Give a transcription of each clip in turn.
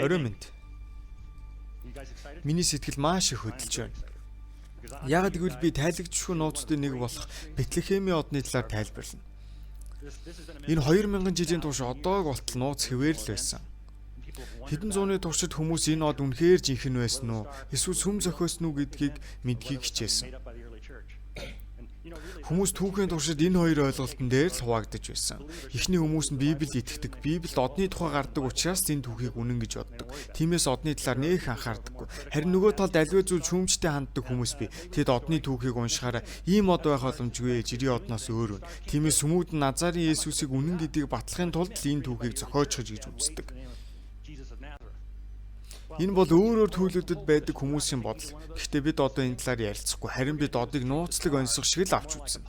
Оройн мэнд. Миний сэтгэл маш их хөдөлж байна. Яагаад гэвэл би тайлагчгүй нууцдын нэг болох Бэтлехемийн одны талаар тайлбарлана. Энэ 2000 жилийн турш одоог болтол нууц хэвээр л байсан. Хэдэн зууны туршид хүмүүс энэ од үнэхээр жинхэнэ байсан уу? Эсвэл сүм зохиосон уу гэдгийг мэдхийг хичээсэн. Хүмүүс түүхийн туршид энэ хоёр ойлголтон дээр л хуваагдаж байсан. Эхний хүмүүс нь Библиэд итгэдэг. Библиэд одны тухай гардаг учраас энэ түүхийг үнэн гэж боддог. Тиймээс одны талаар нэх анхаардаггүй. Харин нөгөө талд аливаа зүйл шүүмжтэй ханддаг хүмүүс бий. Тэд одны түүхийг уншихаараа ийм од байх боломжгүй, жирийн одноос өөр үн. Тиймээс хүмүүд нь Назарын Есүсийг үнэн гэдгийг батлахын тулд л энэ түүхийг зохиочих гэж үздэг. Энэ бол өөр өөр төлөвлөдөд байдаг хүмүүсийн бодол. Гэхдээ бид одоо энэ талаар ярилцахгүй. Харин бид одыг нууцлаг оньсох шиг л авч үзнэ.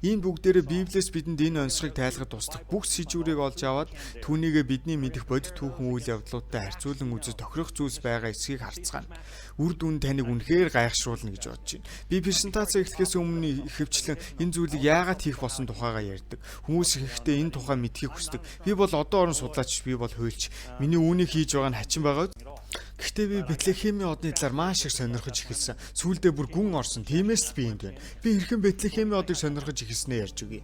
Ийм бүгдээрээ Библиэс бидэнд энэ оньсхыг тайлахад туслах бүх сэжүүрийг олж аваад түүнийгээ бидний мэдэх бодит түүхэн үйл явдлуудтай харьцуулан үзэж тохирох зүйлс байгаа эсхийг харцгаана. Үр дүн таныг үнэхээр гайхшруулна гэж бодож байна. Би презентац эхлэхээс өмнө ихэвчлэн энэ зүйлийг яагаад хийх болсон тухайгаа ярьдаг. Хүмүүс ихэнхдээ энэ тухай мэдхийг хүсдэг. Би бол одоо орон судлаач, би бол хуульч. Миний үүнийг хийж байгаа нь хачин байгаа. Гэхдээ би Бэтлехемийн одны талаар маш их сонирхож эхэлсэн. Сүүлдээ бүр гүн орсон. Тиймээс л би энд байна. Би хэрхэн Бэтлехемийн одыг сонирхож эхэлснээ ярьж өгье.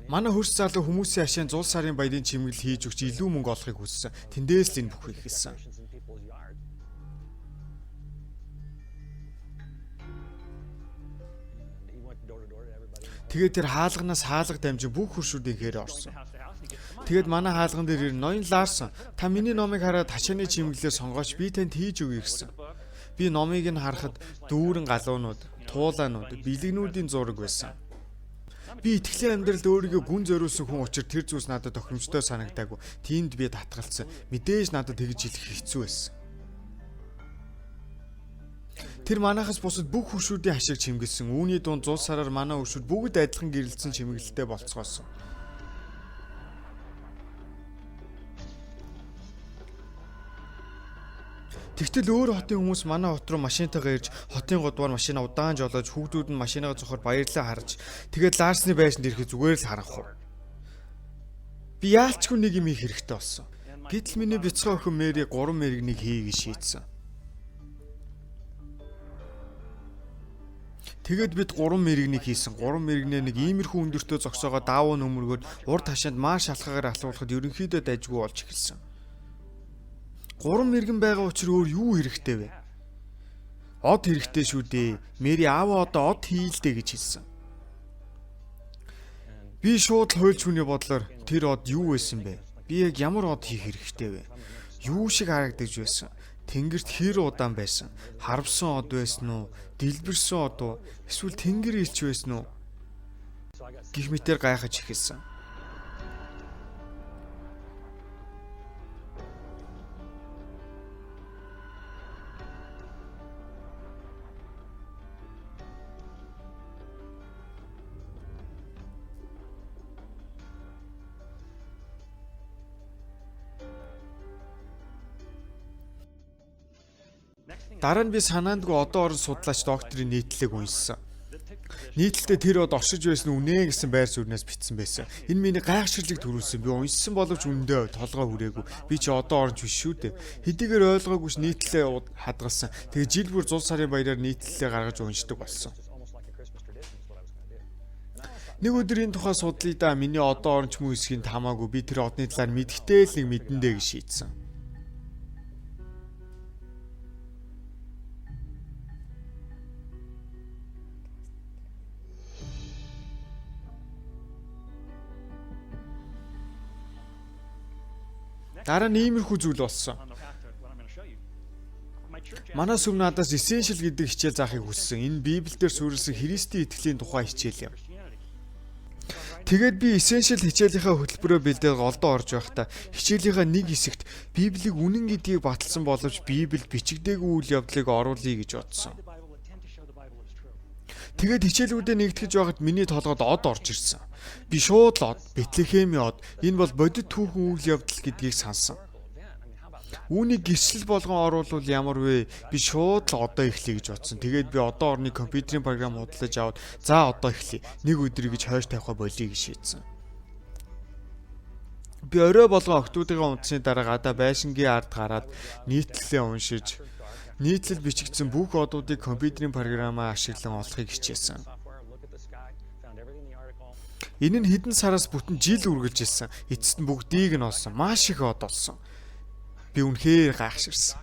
Манай хөрс залуу хүмүүсийн ашийн зул сарын баярын чимэглэл хийж өгч илүү мөнгө олохыг хүссэн. Тэндээс л энэ бүх эхэлсэн. Тэгээд тэр хаалганаас хаалга дамжин бүх хөршүүдийн хээр орсон. Тэгээд манай хаалган дээр ир ноён Ларсон та миний номыг хараад тачааны чимэглэлээ сонгооч би танд хийж өгье гэсэн. Би номыг нь харахад дүүрэн галуунууд, туулаанууд, бэлэгнүүдийн зураг байсан. Би итгэлийн амьдралд өөрийгөө гүн зориулсан хүн учраас тэр зүйлс надад тохиромжтой санагдаагүй. Тиймд би татгалцсан. Мэдээж надад тэгж хэлэх хэцүү байсан. Тэр манайхаас бусад бүх хөршүүдийн хашиг чимгэлсэн. Үүний дунд зул сараар манай хөршүүд бүгд адилхан гэрэлтсэн чимэглэлтэй болцгоосон. Тэгтэл өөр хотын хүмүүс манай хот руу машинтайгаа ирж хотын годвар машина удаан жолоож хүүхдүүд нь машинагаа зохоор баярлаа харж тэгээд Ларсны байшинд ирэхэд зүгээр л харанхуй. Би яалчгүй нэг юм хийх хэрэгтэй болсон. Гэтэл миний бяцхан охин Мэри 3 мэрэгнийг хий гэж шийдсэн. Тэгээд бид 3 мэрэгнийг хийсэн. 3 мэрэгнээ нэг иймэрхүү өндөртөө зогсоогоо даавуу нөмөргөөд урд хашаанд маш алхаагаар алхуулахад ерөнхийдөө дайжгүй болж эхэлсэн. 3 мэрэгэн байгаа учраас өөр юу хэрэгтэй вэ? Од хэрэгтэй шүү дээ. Мэри аава одоо од хийлдэ гэж хэлсэн. Би шууд л хуульч хүний бодлоор тэр од юу байсан бэ? Би яг ямар од хийх хэрэгтэй вэ? Юу шиг харагдаж байсан? Тэнгэрт хэр удаан байсан? Харвсан од байсан уу? Дэлбэрсэн од уу? Эсвэл тэнгэр илч байсан уу? Гэх мэтээр гайхаж эхэлсэн. Дараа нь би санаандгүй одоо орон судлаач докторийн нийтлэлийг уншсан. Нийтлэлдээ тэр од оршиж байсан үнэ гэсэн байр суурнаас бичсэн байсан. Энэ миний гайхширлыг төрүүлсэн. Би уншсан боловч үндэ толгой хүрээгүй. Би чи одоо оронч биш шүү дээ. Хэдийгээр ойлгоогүйч нийтлэлээ хадгалсан. Тэгээ жил бүр зул сарын баяраар нийтлэлээ гаргаж уншдаг болсон. Нэг өдөр энэ тухай судлая да. Миний одоо оронч мөн хэсгийг хамаагүй би тэр одны талаар мэдэхтэй л нэг мэдэндээ гэж шийдсэн. Дараа нь иймэрхүү зүйл болсон. Манай сүм надаас Essential гэдэг хичээл заахыг хүссэн. Энэ Библиэлд суурилсан Христийн итгэлийн тухай хичээл юм. Тэгээд би Essential хичээлийнхаа хөтөлбөрөө бэлдээд голдоо орж байхдаа хичээлийнхаа нэг хэсэгт Библийг үнэн гэдгийг баталсан боловч Библиэд бичигдээгүй үйл явдлыг оруулъя гэж бодсон. Тэгээд хичээлүүдээ нэгтгэж байхад миний толгойд од орж ирсэн. Би шууд л од, Бэтлехемийн од, энэ бол бодит түүхэн үйл явдал гэдгийг сансан. Үүнийг гэрчлэл болгон оруулвал ямар вэ? Би шууд л одоо эхлэе гэж бодсон. Тэгээд би одоо орны компьютерийн програм худалдаж аваад за одоо эхлэе. Нэг өдөр гэж хойш тавихаа болиё гэж шийдсэн. Би орой болгон октоудынхаа унтсны дараа гадаа байшингийн ард гараад нийтлэлээ уншиж нийтлэл бичигдсэн бүх одуудыг компьютерийн програмаа ашиглан олохыг хичээсэн. Энэ нь хэдэн сараас бүтэн жил үргэлжилсэн. Эцэст нь бүгдийг нь олсон. Маш их од олсон. Би үнэхээр гайхширсан.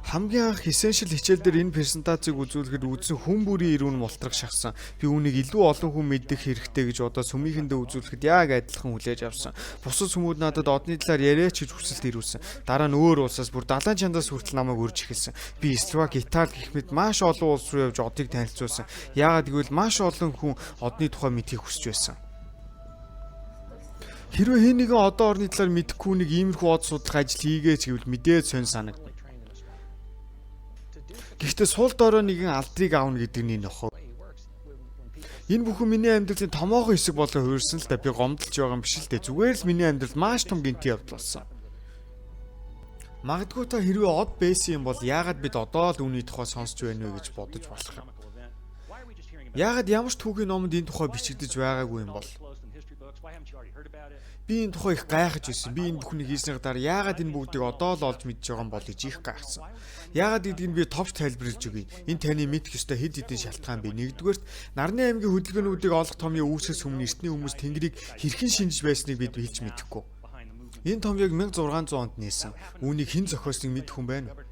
Хамгийн анх Essential хичээл дээр энэ презентацийг үзүүлэхэд үзсэн хүн бүрийн ирүүн мултрах шахсан. Би үүнийг илүү олон хүн мэдэх хэрэгтэй гэж бодоод сүмийнхэндээ үзүүлэхэд яг адилхан хүлээж авсан. Бусад сүмүүд надад одны талаар яриач гэж хүсэлт ирүүлсэн. Дараа нь өөр улсаас бүр далайн чандаас хүртэл намайг урьж эхэлсэн. Би Словак, Итали гэх мэт маш олон улс руу явж одыг танилцуулсан. Яагаад гэвэл маш олон хүн одны тухай мэдэхийг хүсэж байсан. Хэрвээ хэн нэгэн одоо орны талаар мэдэхгүй нэг иймэрхүү од судлах ажил хийгээч гэвэл мэдээд сонь санагдана. Гэхдээ сул дорой нэгэн алдрыг авна гэдэг нь нөхөө. Энэ бүхэн миний амьдралын томоохон хэсэг болон хувирсан л да, би гомдолж байгаа юм биш л дээ. Зүгээр л миний амьдрал маш том гинти явдал болсон. Магадгүй та хэрвээ од байсан юм бол яагаад бид одоо л үүний тухай сонсч байна вэ гэж бодож болох юм. Яагаад ямар ч түүхийн номонд энэ тухай бичигдэж байгаагүй юм бол? Би энэ тухай их гайхаж байсан. Би энэ бүхнийг хийсний дараа яагаад энэ бүгдийг одоо л олж мэдж байгаа юм бол гэж их гайхсан. Яагаад гэдгийг нь би товч тайлбарлаж өгье. Энэ таны мэдэх ёстой хэд хэдэн шалтгаан бий. Нэгдүгээрт, нарны аймгийн хөдөлгөөнүүдийг олох томьёо үүсгэс өмнө эртний хүмүүс тэнгэрийг хэрхэн шинжиж байсныг бид хэлж мэдэхгүй. Энэ томьёог 1600 онд нээсэн. Үүнийг хэн зохиосныг мэдэх хүн байна уу?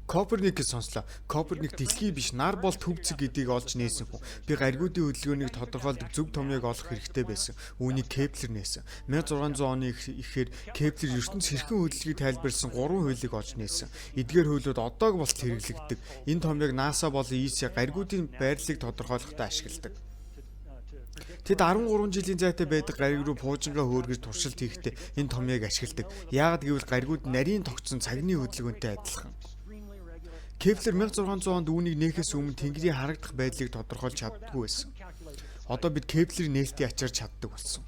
Коперник гэж сонслоо. Коперник дэлхий биш, нар бол төв зэг гэдгийг олж нээсэн хүн. Би гаригуудын хөдөлгөөнийг тодорхойлдог зөв томьёог олох хэрэгтэй байсан. Үүнийг Кеплер нээсэн. 1600 оны ихээр Кеплер ертөнц хэрхэн хөдөлгөөнийг тайлбарласан 3 хуулийг олж нээсэн. Эдгээр хуулиуд одоог болтол хэрэглэгддэг. Энэ томьёог NASA болон ESA гаригуудын байрлалыг тодорхойлохдоо ашигладаг. Тэд 13 жилийн зайтай байдаг гариг руу пуужингаа хөөргөж туршилт хийхдээ энэ томьёог ашигладаг. Яагаад гэвэл гаригууд нарийн тогтсон цагны хөдөлгөөнтэй адилхан. Кеплер 1600 онд үүнийг нээхээс өмнө тэнгэрийн харагдах байдлыг тодорхойлж чаддаггүй байсан. Одоо бид Кеплерийн нээлтийн ачаар чаддаг болсон.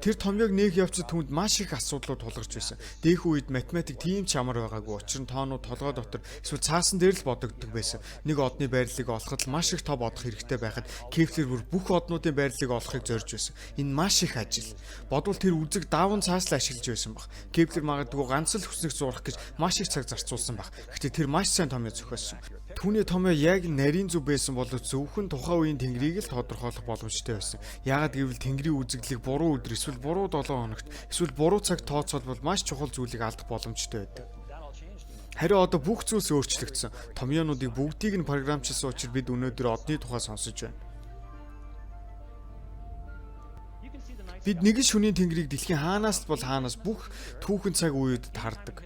Тэр томьёог нээх явцад түүнд маш их асуудлууд тулгарч байсан. Дээхүү үед математик тийм ч амар байгаагүй. Учир нь тоонууд толгой дотор эсвэл цаасан дээр л бодогддог байсан. Нэг одны байрлалыг олоход маш их тоо бодох хэрэгтэй байхад Кеплер бүр бүх однуудын байрлалыг олохыг зорж байсан. Энэ маш их ажил. Бодвол тэр үзэг даавн цаас л ашиглаж байсан баг. Кеплер магадгүй ганц л хүснэг зурах гэж маш их цаг зарцуулсан баг. Гэхдээ тэр маш сайн томьёо зохиосон. Түүний томьёо яг нарийн зөв байсан боловч зөвхөн тухайн үеийн тэнгэрийг л тодорхойлох боломжтой байсан. Яагаад гэвэл тэнгэрийн үзэгдлийг буруу өдөр эсвэл буруу 7 хоногт эсвэл буруу цаг тооцоолбол маш чухал зүйлийг алдах боломжтой байдаг. Харин одоо бүх зүйлс өөрчлөгдсөн. Томьёонуудыг бүгдийг нь програмчилсан учраас бид өнөөдөр одны тухай сонсож байна. Бид нэгэн шөнийн тэнгэрийг дэлхийн хаанаас л бол хаанаас бүх түүхэн цаг үеүүдэд хардаг.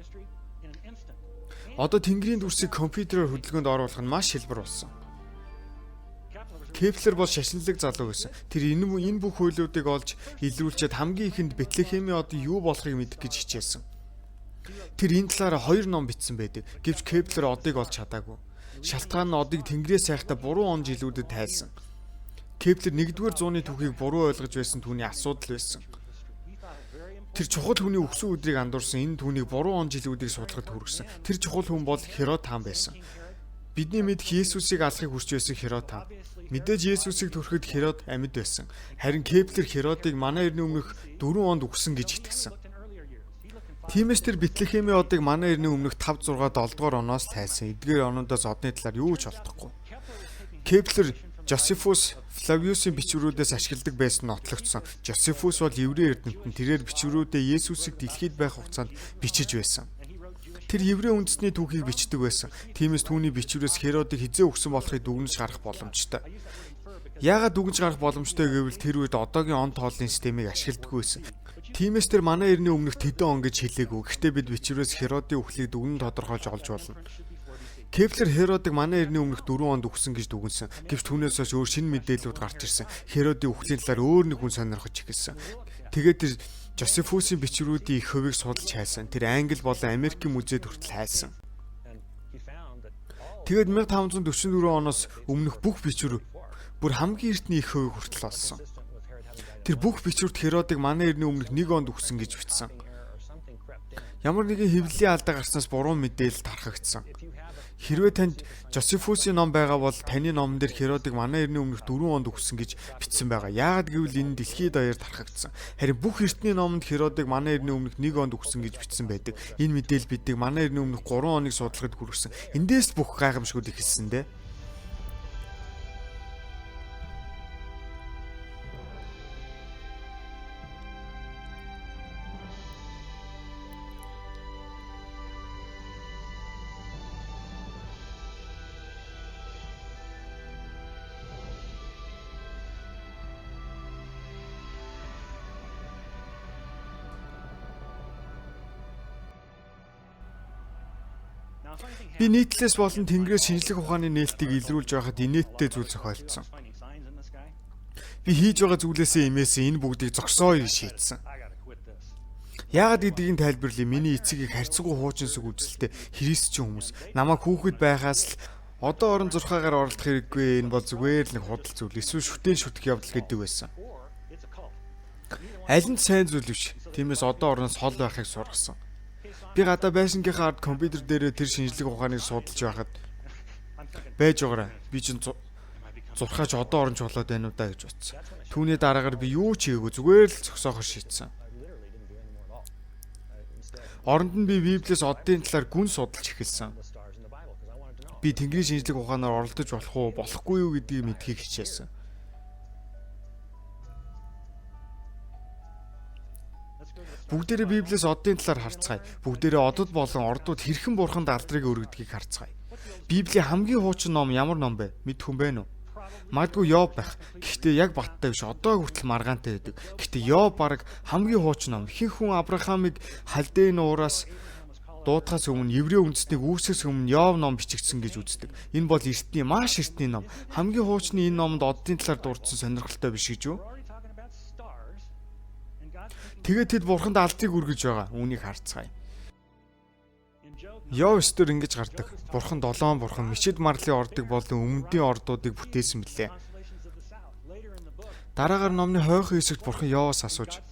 Одоо тэнгэрийн дүрсийг компьютероор хөдөлгөөнд оруулах нь маш хялбар болсон. Кеплер бол шашинлаг залуу байсан. Тэр энэ бүх хуулиудыг олж илрүүлчихэд хамгийн ихэнд Бэтлехемийн од юу болохыг мэдэх гэж хичээсэн. Тэр энэ талаараа 2 ном бичсэн байдаг. Гэвч Кеплер одыг олж чадаагүй. Шалтгаан нь одыг тэнгэрээс сайхтаа буруу он жилүүдэд тайлсан. Кеплер 1-р зууны түүхийг буруу ойлгож байсан түүний асуудал байсан. Тэр чухал хүний өгсөн өдрийг андуурсан энэ түүнийг буруу он жилүүдийг судлахад хүргэсэн. Тэр чухал хүн бол Херод хаан байсан. Бидний мэдэх Есүсийг алахыг хүсч байсан Херод хаан. Мэдээж Есүсийг төрөхөд Херод амьд байсан. Харин Кеплер Херодыг манай эртний өмнөх 4 онд үхсэн гэж итгэсэн. Тиймээс тэр Бэтлехемийн одыг манай эртний өмнөх 5 6 7 дугаар оноос тайсан. Эдгээр онуудаас одны талаар юу ч олдохгүй. Кеплер Жосефус Флавиусын бичвэрүүдээс ашигладаг байсан нь нотлогдсон. Жосефус бол еврей эрдэмтэн. Тэрээр бичвэрүүдээ Есүсийг дэлхийд байх хугацаанд бичиж байсан. Тэр еврей үндэстний түүхийг бичдэг байсан. Тиймээс түүний бичвэрээс Херодыг хизээ өгсөн болохыг дүгнэж гарах боломжтой. Яагаад дүгнэж гарах боломжтой гэвэл тэр үед одоогийн он тооллын системийг ашигладаггүй байсан. Тиймээс тэр манай эртний өмнөх тэдэн он гэж хэлээгүй. Гэхдээ бид бичвэрээс Херодын үхлийг дүгнэн тодорхойлж олж болно. Кеплер Херодыг манай эртний өмнөх 4 онд үхсэн гэж дүгнсэн. Гэвч түүнээс хойш өөр шинэ мэдээллүүд гарч ирсэн. Херодын үхлийн талаар өөр нэг хүн сонирхож эхэлсэн. Тэгээд тэр Жосефусын бичвэрүүдийн их хувийг судалж хайсан. Тэр Англи болон Америкийн музейд хүртэл хайсан. Тэгээд 1544 оноос өмнөх бүх бичвэр бүр хамгийн эртний их хувийг хүртэл олсон. Тэр бүх бичвэрт Херодыг манай эртний өмнөх 1 онд үхсэн гэж бичсэн. Ямар нэгэн хэвлэлийн алдаа гарснаас буруу мэдээлэл тархагдсан. Хэрвээ танд Жосефусын ном байгаа бол таны номон дээр Херодыг манай эртний өмнөх 4 онд үхсэн гэж бичсэн байгаа. Яагаад гэвэл энэ дэлхийд даяар тархагдсан. Харин бүх эртний номонд Херодыг манай эртний өмнөх 1 онд үхсэн гэж бичсэн байдаг. Энэ мэдээлэл биднийг манай эртний өмнөх 3 оныг судлахад хүргэсэн. Эндээс бүх гайхамшгууд эхэлсэн дээ. Би нийтлээс болон Тэнгэрээс шинжлэх ухааны нээлтийг илрүүлж байхад инээдтэй зүйл зохиолдсон. Би хийж байгаа зүйлээсээ имээсэн энэ бүгдийг зогсооё гэж шийдсэн. Яагаад гэдгийг нь тайлбарлая. Миний эцэг их харьцангуй хуучин сүг үзэлтэй христчин хүмүүс. Намайг хүүхэд байхаас л одоо орон зурхаагаар оролдох хэрэггүй, энэ бол зүгээр л нэг худал зүйл. Эсвэл шүтэн шүтэх явдал гэдэг байсан. Аль нь сайн зүйл биш. Тиймээс одоо орноос хол байхыг сургасан. Би гадаа байшингийнхаа ард компьютер дээрээ тэр шинжлэх ухааныг судалж байхад байж байгаарай. Би чинь зурхаач одоо оронч болоод байна уу да гэж бодсон. Түүний дараагаар би юу ч хийгээгүй, зүгээр л зогсоохор шийдсэн. Оронд нь би Библиэс оддын талаар гүн судалж эхэлсэн. Би Тэнгэрийн шинжлэх ухаанаар оролдож болох уу, болохгүй юу гэдгийг мэдхийг хичээсэн. Бүгдээрээ Библиэс оддын талаар харцгаая. Бүгдээрээ одод болон ордууд хэрхэн бурханд алдрыг өргөдгийг харцгаая. Библийн хамгийн хуучин ном ямар ном бэ? Мэдэх хүн байна уу? Магадгүй Йоб байх. Гэхдээ яг баттай биш. Одоо хүртэл маргаантай байдаг. Гэхдээ Йоб бараг хамгийн хуучин ном. Ихэнх хүн Авраамыг Халдейн уураас дуудахаас өмнө еврей үндэстнийг үүсгэхээс өмнө Йов ном бичигдсэн гэж үздэг. Энэ бол эртний, маш эртний ном. Хамгийн хуучны энэ номонд оддын талаар дурдсан сонирхолтой биш гэж юу? Тэгээд тэд бурханд алдрыг өргөж байгаа. Үүнийг харцгаая. Йов 9-дөр ингэж гардаг. Бурхан долоон бурхан мчид марлын ордог болон өмнөдийн ордуудыг бүтээсэн билээ. Дараагаар номны хойхон хэсэгт бурхан Йовоос асууж,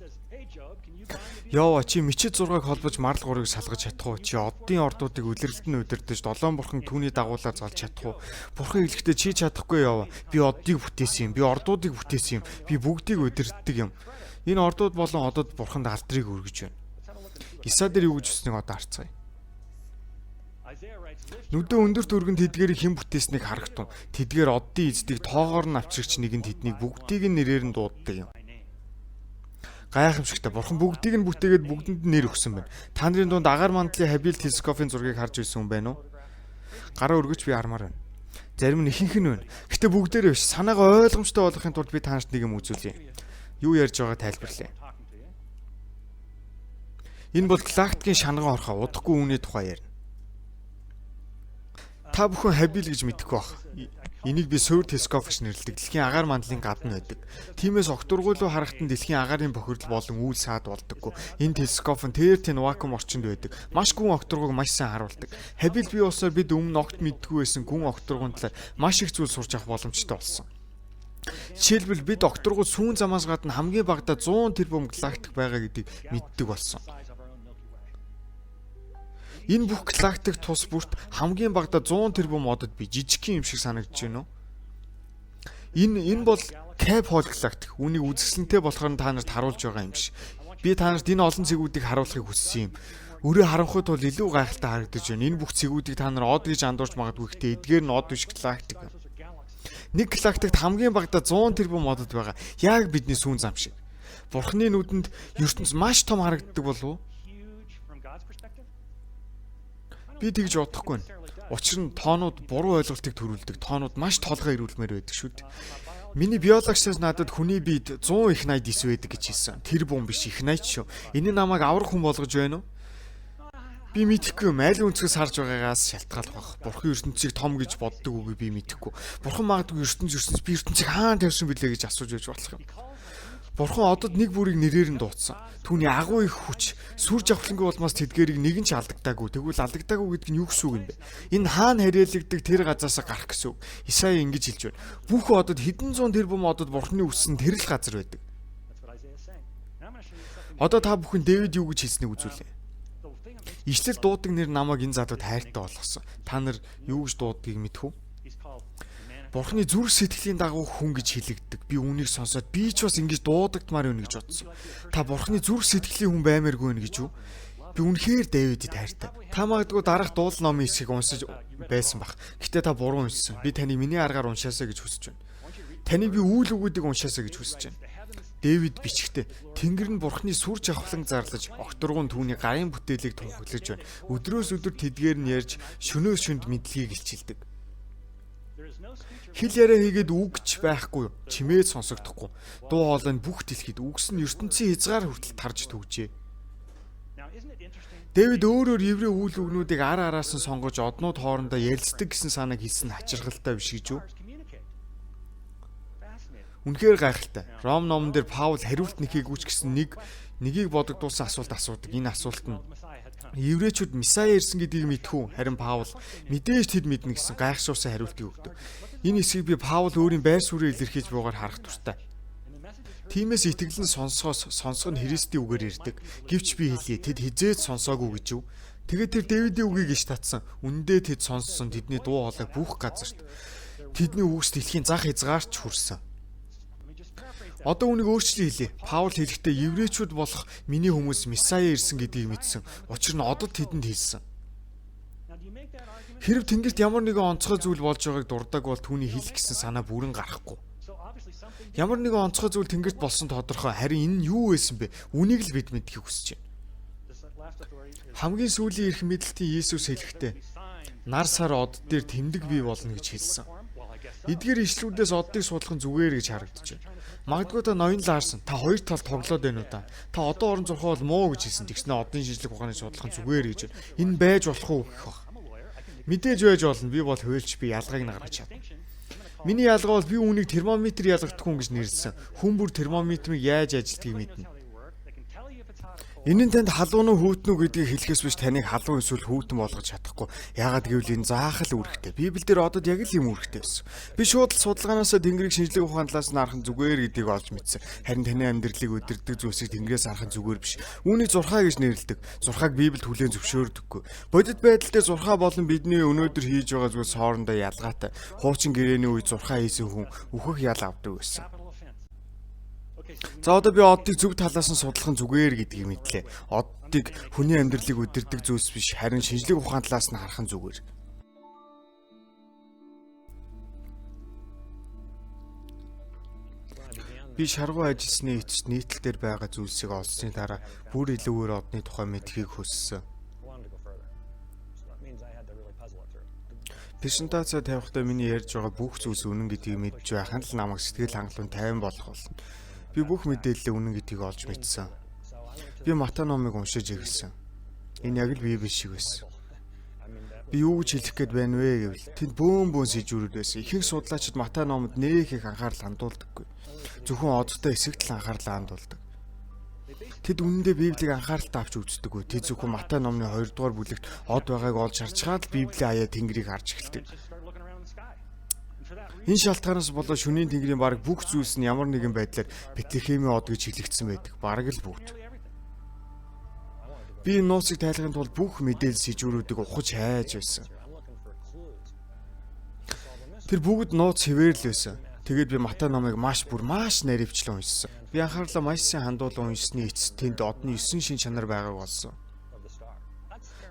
Йова, чи мчид 6-ыг холбож марл 3-ыг салгаж чадах уу? Чи оддын ордуудыг үлрэлт нь удирдах, долоон бурхан түүний дагуулаар залж чадах уу? Бурхан хэлэхдээ чи чадахгүй Йова. Би оддыг бүтээсэн юм. Би ордуудыг бүтээсэн юм. Би бүгдийг удирддаг юм. Энэ ордууд болон одод бурханд алдрыг өргөж байна. Иса дээр юу гэж хүснийг одоо харцгаая. Нүдэн өндөрт өргөн тэдгэрийг хэн бүтээснийг харагтун. Тэдгээр оддын эздийг тоогоор нь авчирч нэгэн тэднийг бүгдийг нь нэрээр нь дууддаг юм. Гайхамшигтай бурхан бүгдийг нь бүтээгээд бүгдэнд нь нэр өгсөн байна. Та нарын дунд агаар мандлын Хабил телескопын зургийг харж байсан хүн байна уу? Гараа өргөж би хармаар байна. Зарим нь ихэнх нь байна. Гэтэ бүгдээрээ биш. Санаагаа ойлгомжтой болгохын тулд би та нарт нэг юм үзүүлье. Юу ярьж байгааг тайлбарлая. Энэ бол галактикийн шанган орхоо удахгүй үүний тухай ярина. Та бүхэн Хабил гэж мэдэхгүй бах. Энийг би суур телескоп гэж нэрлэдэг. Дэлхийн агаар мандлын гадна байдаг. Тиймээс огторгуйлуу харахад нь дэлхийн агаарын бохирдол болон үйл саад болдоггүй. Энэ телескоп нь тэр тэн вакуум орчинд байдаг. Маш гүн огторгуйг маш сайн харуулдаг. Хабил бий болсоор бид өмнө огт мэддэггүй байсан гүн огторгуйн талаар маш их зүйл сурч авах боломжтой болсон. Жишээлбэл бид огторгуй сүүн замаас гадна хамгийн багадаа 100 тэрбум галактик байгаа гэдгийг мэддэг болсон. Энэ бүх галактик тус бүрт хамгийн багадаа 100 тэрбум одод бий жижигхэн юм шиг санагдаж байна уу? Энэ бол Cap Hole галактик. Үүнийг үзэсгэлэнтэй болохоор нь та нарт харуулж байгаа юм биш. Би та нарт энэ олон цэгүүдийг харуулахыг хүссэн юм. Өрөө харанхуй тул илүү гайхалтай харагдаж байна. Энэ бүх цэгүүдийг та нар од гэж андуурч магадгүй, гэхдээ эдгээр нь од биш, галактик юм. Нэг галактикт хамгийн багадаа 100 тэрбум одод байгаа. Яг бидний сүүн зам шиг. Бурхны нүдэнд ертөнц маш том харагддаг болов уу? Би тэгж бодохгүй байна. Учир нь тоонууд буруу ойлголтыг төрүүлдэг. Тоонууд маш толгой ирүүлмээр байдаг шүү дээ. Миний биологчаас надад хүний биед 100 их 80 дис байдаг гэж хэлсэн. Тэр бум биш, их 80 шүү. Энэ намайг аврах хүн болгож байна уу? Би мэдэхгүй юм. Аль өнцгөөс харж байгаагаас шалтгаалах байх. Бурхан ертөнцийг том гэж боддог үгүй би мэдэхгүй. Бурхан магадгүй ертөнц ертөнц би ертөнцийг хаана тавьсан бэлээ гэж асууж байж болох юм. Бурхан одод нэг бүрийг нэрээр нь дуудсан. Түүний агуу их хүч, сүр жавхлангүй улмаас тэдгэрийг нэгэн ч алдагдаагүй. Тэгвэл алдагдаагүй гэдэг нь юу гэсэн үг юм бэ? Энэ хаана харьяалагддаг тэр газаасаа гарах гэсэн үг. Исая ингэж хэлж байна. Бүх одод хэдэн зуун тэрбум одод Бурханы үссэн тэр л газар байдаг. Одоо та бүхэн Дэвид юу гэж хэлснийг үзүүлье. Ишлэл дуудаг нэр намайг энэ залууд хайртай болгосон. Та нар юу гэж дууддгийг мэдэх үү? Бурхны зүрх сэтгэлийн дагуу хүн гэж хэлэгддэг. Би үүнийг сонсоод би ч бас ингэж дуудагдмаар байна гэж бодсон. Та Бурхны зүрх сэтгэлийн хүн баймааргүй байна гэж үү? Би үнэхээр Дэвидэд хайртай. Та магадгүй дараах дуул номын хэсгийг уншиж байсан бах. Гэтэ та буруу уншсан. Би таныг миний аргаар уншаасаа гэж хүсэж байна. Таныг би үйл үгүүдийг уншаасаа гэж хүсэж байна. Дэвид бичгтээ Тэнгэр нь Бурхны сүр жавхлан зарлаж, огторгуун түүний гарын бүтээлийг тунхаглаж байна. Өдрөөс өдөр тэдгээр нь ярьж, шөнөөс шөнд мэдлэгийг илчилдэг. Хэл яриа хийгээд үг ч байхгүй, чимээ сонсогдохгүй. Дуу хоолой нь бүх дэлхийд, үгс нь ертөнцийн хязгаар хүртэл тарж түгжээ. Дэвид өөрөөр еврей үйл үгнүүдийг ар араас нь сонгож однууд хоорондоо ярилцдаг гэсэн санааг хэлсэн нь хачирхалтай биш гэж үү? Үнэхээр гайхалтай. Ром номон дээр Паул хариулт нэхээгүй ч гэсэн нэг нэгийг бодогдуулсан асуулт асуудаг. Энэ асуулт нь еврейчүүд Месая ирсэн гэдгийг мэдэх үү? Харин Паул мэдээж тэд мэднэ гэсэн гайхшруулсан хариултыг өгдөг. Энэ хэсгийг би Паул өөрийн байр суурийг илэрхийлж буйгаар харах дуртай. Тиймээс итгэл нь сонсохоос, сонсох нь Христийн үгээр ирдэг. Гэвч би хэлье, тэд хизээд сонсоогүй гэж юу? Тэгээд тэр Дэвидийн үгийг иш татсан. Үнэндээ тэд сонссон, тэдний дуу хоолой бүх газарт. Тэдний үгс дэлхийн зах хязгаарч хүрсэн. Одоо үүнийг өөрчлөн хэлье. Паул хэлэхдээ еврейчүүд болох миний хүмүүс Месая ирсэн гэдгийг мэдсэн. Учир нь одод тэдэнд хэлсэн. Хэрв тэнгэрт ямар нэгэн онцгой зүйл болж байгааг дурдаг бол түүний хэлэх гэсэн санаа бүрэн гарахгүй. Ямар нэгэн онцгой зүйл тэнгэрт болсон тодорхой. Харин энэ нь юу байсан бэ? Үүнийг л бид мэдэхийг хүсэж байна. Хамгийн сүүлийн эрх мэдэлтийн Иесус хэлэхдээ нар сар од дээр тэмдэг бий болно гэж хэлсэн. Эдгээр ишлүүдээс оддыг судлах нь зүгээр гэж харагдаж байна. Магадгүй та ноён Ларсон, та хоёр тал тоглоод байна уу да? Та одоо орон зурхаа бол муу гэж хэлсэн. Тэгснэ одын шинжлэх ухааны судлах нь зүгээр гэж байна. Энэ байж болох уу гэх баг. Мэдээж байж болно. Би бол хуульч, би ялгааг нь гаргаж чадна. Миний ялгаа бол би үүнийг термометр ялгадаг хүн гэж нэрлэсэн. Хүн бүр термометрийг яаж ажилтгийг мэднэ. Энэ нь танд халуун уу хүйтэн үү гэдгийг хэлэхээс биш таныг халуун эсвэл хүйтэн болгож чадахгүй. Яагаад гэвэл энэ заахал үүрэгтэй. Библиэлд одод яг л ийм үүрэгтэй байсан. Би шууд л судалгаанаас Тэнгэрийг шинжлэх ухааны талаас нь харах нь зүгээр гэдгийг олж мэдсэн. Харин таны амьдралыг удирддаг зүйлсийг Тэнгэрээс харах нь зүгээр биш. Үүнийг зурхаа гэж нэрлэдэг. Зурхааг Библиэд хүлээн зөвшөөрдөггүй. Бодит байдал дээр зурхаа болон бидний өнөөдөр хийж байгаа зүйлс хоорондоо ялгаатай. Хуучин гэрээний үед зурхаа хийсэн хүн үхэх ял авдаг байсан. За одоо би оддыг зөв талаас нь судлах нь зүгээр гэдгийг мэдлээ. Оддыг хүний амьдралыг удирддаг зүйлс биш, харин шинжлэх ухааны талаас нь харах нь зүгээр. Би шаргуу ажилласны эцэст нийтлэл дээр байгаа зүйлсийг олсны дараа бүр илүүгээр одны тухай мэдэхийг хүссэн. Презентаци тавихтаа миний ярьж байгаа бүх зүйлс үнэн гэдгийг мэдж байх нь л намайг сэтгэл хангалуун тайван болгох болно. Би бүх мэдээллээ үнэн гэдгийг олж мэдсэн. Би Матай номыг уншиж эхэлсэн. Энэ яг л Библи шиг байсан. Би юу гэж хэлэх гээд байна вэ гэвэл тэнд бөөн бөөн сэжүүрүүд байсан. Ихэнх судлаачид Матай номод нэх их анхаарал хандуулдаггүй. Зөвхөн одтой хэсэгт л анхаарлаа хандуулдаг. Тэд үнэндээ Библийг анхааралтай авч үздэггүй. Тэд зөвхөн Матай номны 2 дугаар бүлэгт од байгааг олж харж чаад Библийн аяа Тэнгэрийг харж эхэлдэг. Энэ шалтгаанаас болоод шөнийн тэнгэрийн бараг бүх зүйлс нь ямар нэгэн байдлаар Бэтлехемийн од гэж хэлэгдсэн байдаг. Бараг л бүгд. Би энэ нууцыг тайлахын тулд бүх мэдээлэл сэжүүрүүдийг ухаж хайж байсан. Тэр бүгд нууц хэвээр л байсан. Тэгээд би Матай номыг маш бүр маш наривчлан уншсан. Би анхаарлаа маш сайн хандуулан уншсны эцэст тэнд одны 9 шин чанар байгааг олсон.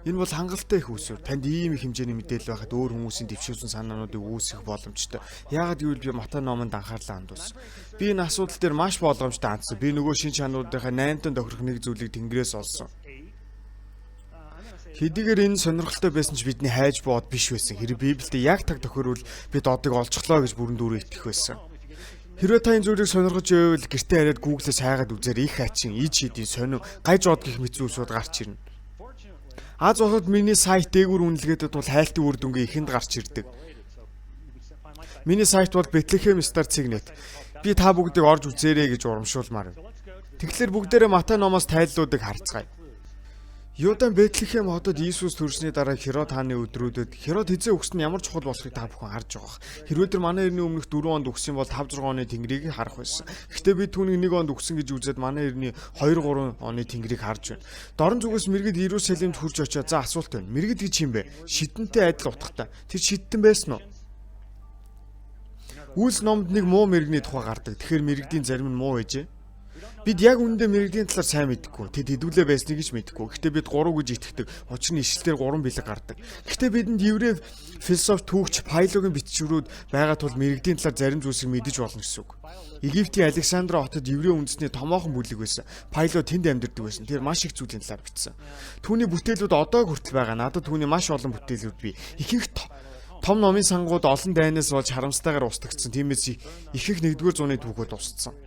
Энэ бол хангалттай их үүсвэр. Танд ийм их хэмжээний мэдээлэл байхад өөр хүмүүсийн дэвшүүлсэн санаануудыг үүсгэх боломжтой. Яагаад гэвэл би Матай номонд анхаарлаа хандуулсан. Би энэ асуудал дээр маш болгоомжтой хандсан. Би нөгөө шин чанаруудынхаа 8-тан тохирох нэг зүйлийг Тэнгэрээс олсон. Хэдийгээр энэ сонирхолтой байсан ч бидний хайж буй од биш байсан. Хэрэг Библиэд яг таг тохирвол бид одыг олчихлоо гэж бүрэн дүүрэн итгэх байсан. Хэрвээ та энэ зүйлийг сонирхож байвал гэртээ хараад Google-ээс хайгаад үзээр их хачин, иж хэдийн сонин, гаж од гэх мэт зүйлсүүд гарч ирнэ. Аз улсад миний сайт дээгүүр үнэлгээдэд бол хайлтын үр дүнгээ ихэнд гарч ирдэг. Миний сайт бол Bethlehem Star Signet. Би та бүгдийг орж үзээрэй гэж урамшуулмаар байна. Тэгэхээр бүгдээрээ Матай номоос тайллуудыг харцгаая. Юдан Бэтлехэм хотод Иесус төрсний дараа Херод хааны өдрүүдэд Херод хэзээ өгсөн нь ямар чухал болохыг та бүхэн харж байгаа. Хэрвээ тэр манай эртний өмнөх 4 онд өгсөн бол 5 6 оны тэнгэрийг харах байсан. Гэхдээ бид түүнийг 1 онд өгсөн гэж үзээд манай эртний 2 3 оны тэнгэрийг харж байна. Дорн зүгээс мэргэд Иерусалимд хүрч очиод за асуулт байна. Мэргэд гэж юм бэ? Шидэнтэй адил утгатай. Тэр шидтэн байсан уу? Үйлс номд нэг муу мэрэгний тухай гардаг. Тэгэхээр мэрэгдийн зарим нь муу байжээ. Бид яг үүндээ мэрэгдийн талаар сайн мэдэхгүй. Тэд хэдүүлээ байсныг ч мэдэхгүй. Гэхдээ бид гурав гэж итгэдэг. Учир нь ишлэлээр гурван бэлэг гардаг. Гэхдээ бидэнд еврей философи түүхч Пайлогийн бичвэрүүд байгаа тул мэрэгдийн талаар зарим зүйлсийг мэдэж болно гэсэн үг. Египтийн Александра хотод еврей үндэсний томоохон бүлэг байсан. Пайло тэнд амьдардаг байсан. Тэр маш их зүйлийн талаар бичсэн. Түүний бүтээлүүд одоо хүртэл байгаа. Надад түүний маш олон бүтээлүүд бий. Ихэнх том номын сангууд олон дайнаас болж харамстайгаар устгагдсан. Тиймээс ихэнх 1-р зууны түүхүүд устсан.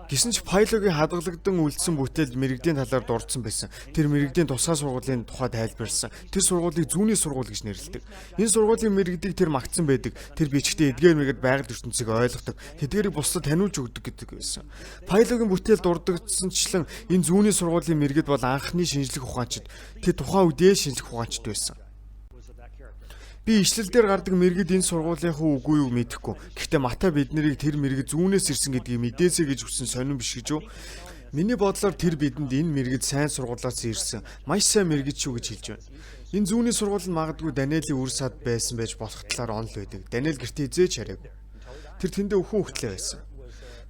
Гэсэн ч Пайлогийн хадгалагдан үлдсэн бүтээлд мэрэгдийн талаар дурдсан байсан. Тэр мэрэгдийн тусгай сургуулийн тухай тайлбарласан. Тэр сургуулийг зүүнний сургууль гэж нэрлэдэг. Энэ сургуулийн мэрэгдийг тэр магтсан байдаг. Тэр бичгтээ эдгээр мэрэгд байгаль ертөнцийг ойлгодог. Тэдгээрийг бусдад таниулж өгдөг гэдэг байсан. Пайлогийн бүтээл дурддагсанчлан энэ зүүнний сургуулийн мэрэгд бол анхны шинжлэх ухаанчид. Тэр тухайн үедээ шинжлэх ухаанчид байсан. Би ишлэл дээр гардаг мэргэд энэ сургуулийнхаа үгүй юу мэдэхгүй. Гэхдээ Матай бид нарыг тэр мэргэд зүүнээс ирсэн гэдгийг мэдээсэй гэж хүссэн сонин биш гэж юу? Миний бодлоор тэр бидэнд энэ мэргэд сайн сургуулиас ирсэн. Маш сайн мэргэд шүү гэж хэлж байна. Энэ зүүнний сургууль нь магадгүй Даниэлийн үр сад байсан байж болох талаар онол байдаг. Даниэл гэртээ эзэж хараагүй. Тэр тэндээ өхөн хөтлөө байсан.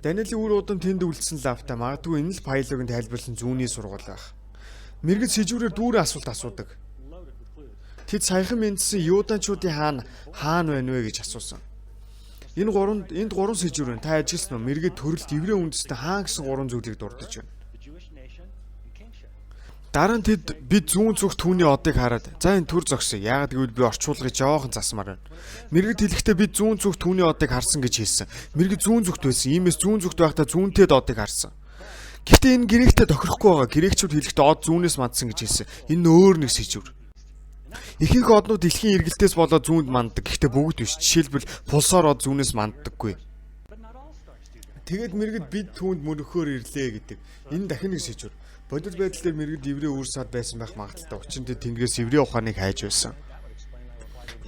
Даниэлийн үр удам тэнд үлдсэн лавтай магадгүй энэ л Пайлогийн тайлбарлсан зүүнний сургууль байх. Мэргэд сэжүүрээр дүүрэн асуулт асуудаг. Тэд саяхан мэндсэн Юданчуудын хаан хаана байна вэ гэж асуусан. Энэ гурван энд гурван сэжүүр байна. Та ажилласан уу? Мэргэд төрөлт еврей үндэстэн хаан гэсэн гурван зүйлийг дурдж байна. Дараа нь тэд бид зүүн зүг түүний одыг хараад за энэ төр зогсъё. Яагаад гэвэл би орчуулгыг жоохон засмаар байна. Мэргэд хэлэхдээ бид зүүн зүг түүний одыг харсан гэж хэлсэн. Мэргэд зүүн зүгт байсан. Иймээс зүүн зүгт байхдаа зүүнтэй одыг харсан. Гэхдээ энэ гректэй тохирохгүй байгаа. Грекчүүд хэлэхдээ од зүүнээс мандсан гэж хэлсэн. Энэ нь өөр нэг сэжүүр. Ихэнх однууд дэлхийн эргэлтээс болоод зүүнд манддаг. Гэхдээ бүгд биш. Жишээлбэл пулсар од зүүнээс манддаггүй. Тэгээд мэргэд бид түүнд мөрөхөөр ирлээ гэдэг. Энэ дахин нэг сэжүүр. Бодит байдал дээр мэргэд еврей үр сад байсан байх магадлалтай. Учир нь тэд Тэнгэрээс еврей ухааныг хайж байсан.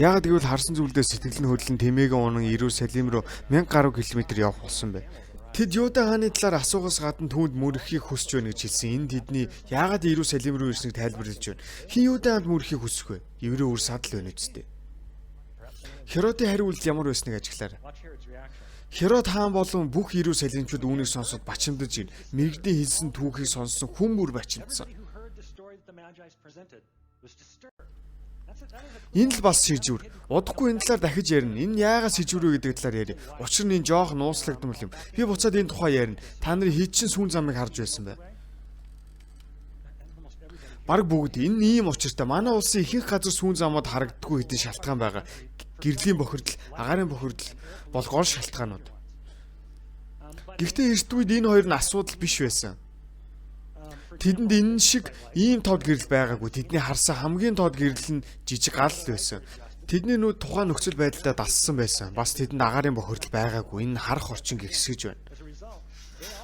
Яагаад гэвэл харсан зүйлдээ сэтгэл нь хөдлөн тэмээгэн унан Иерусалим руу 1000 гаруй километр явах болсон бай. Тэд Юда хааны талаар асуухаас гадна түүнд мөрөхийг хүсэж байна гэж хэлсэн. Энэ тэдний яагаад Иерусалим руу ирснийг тайлбарлаж байна. Хэн Юда хаанд мөрөхийг хүсэх вэ? Еврей үр сад л байна үсттэй. Херодын хариу үйлдэл ямар байсныг ажиглаарай. Херод хаан болон бүх Иерусалимчууд үүнийг сонсоод бачимдаж ир. Мэргэдийн хэлсэн түүхийг сонссон хүн бүр бачимдсан. Энэ л бас сэжүүр. Удахгүй энэ талаар дахиж ярина. Энэ яагаад сэжүүр вэ гэдэг талаар ярья. Учир нь энэ жоох нууцлагдмал юм. Би буцаад энэ тухай ярина. Та нарын хэд чин сүүн замыг харж байсан бэ? Бараг бүгд энэ ийм учиртай. Манай улсын ихэнх газар сүүн замууд харагддаггүй хэдэн шалтгаан байгаа. Гэрлийн бохирдол, агаарын бохирдол бол гол шалтгаанууд. Гэхдээ эрт үед энэ хоёр нь асуудал биш байсан. Тэдэнд энэ шиг ийм тод гэрэл байгаагүй. Тэдний харсан хамгийн тод гэрэл нь жижиг гал л байсан. Тэдний нүд тухайн нөхцөл байдалтай дассан байсан. Бас тэдэнд агаарын бохирдол байгаагүй. Энэ харах орчин гэгсгэж байна.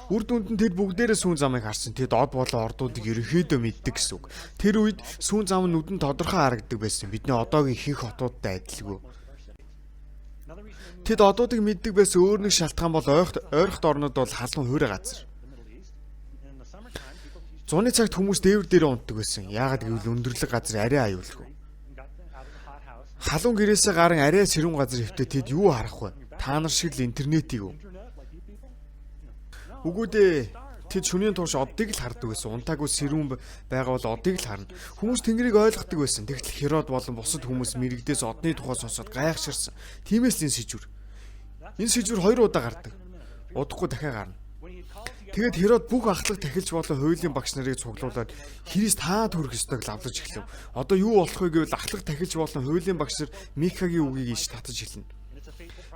Үр дүнд нь тэд бүгдээрээ сүүн замыг харсан. Тэд од болон ордуудыг ерөнхийдөө мэддэг гэсэн үг. Тэр үед сүүн зам нь нүдэнд тодорхой харагддаг байсан. Бидний одоогийн ихэнх хотуудтай адилгүй. Тэд одуудыг мэддэг байсан өөр нэг шалтгаан бол ойрхот орнууд бол халуун хуурай газар. Зуны цагт хүмүүс дээвэр дээрээ унтдаг байсан. Яагаад гэвэл өндөрлөг газар арай аюулгүй. Халуун гэрээсээ гарan арай сэрүүн газар хэвтээ тэд юу харах вэ? Та нар шиг л интернетийг үү? Үгүй дээ. Тэд шөнийн турш оддыг л хардаг байсан. Унтаагүй сэрүүн байгаа бол одыг л харна. Хүмүүс тэнгэрийг ойлгодог байсан. Тэгтэл Херод болон бусад хүмүүс мэрэгдээс одны тухай сонсоод гайхширсан. Тиймээс энэ сэжүр. Энэ сэжүр хоёр удаа гардаг. Удахгүй дахиад гарна. Тэгээд Херод бүх ахлах тахилч болон хуулийн багш нарыг цуглуулад Христ хаа төрөх ёстойг лавлаж эхлэв. Одоо юу болох вэ гэвэл ахлах тахилч болон хуулийн багш нар Микагийн үгийг иш татаж эхэлнэ.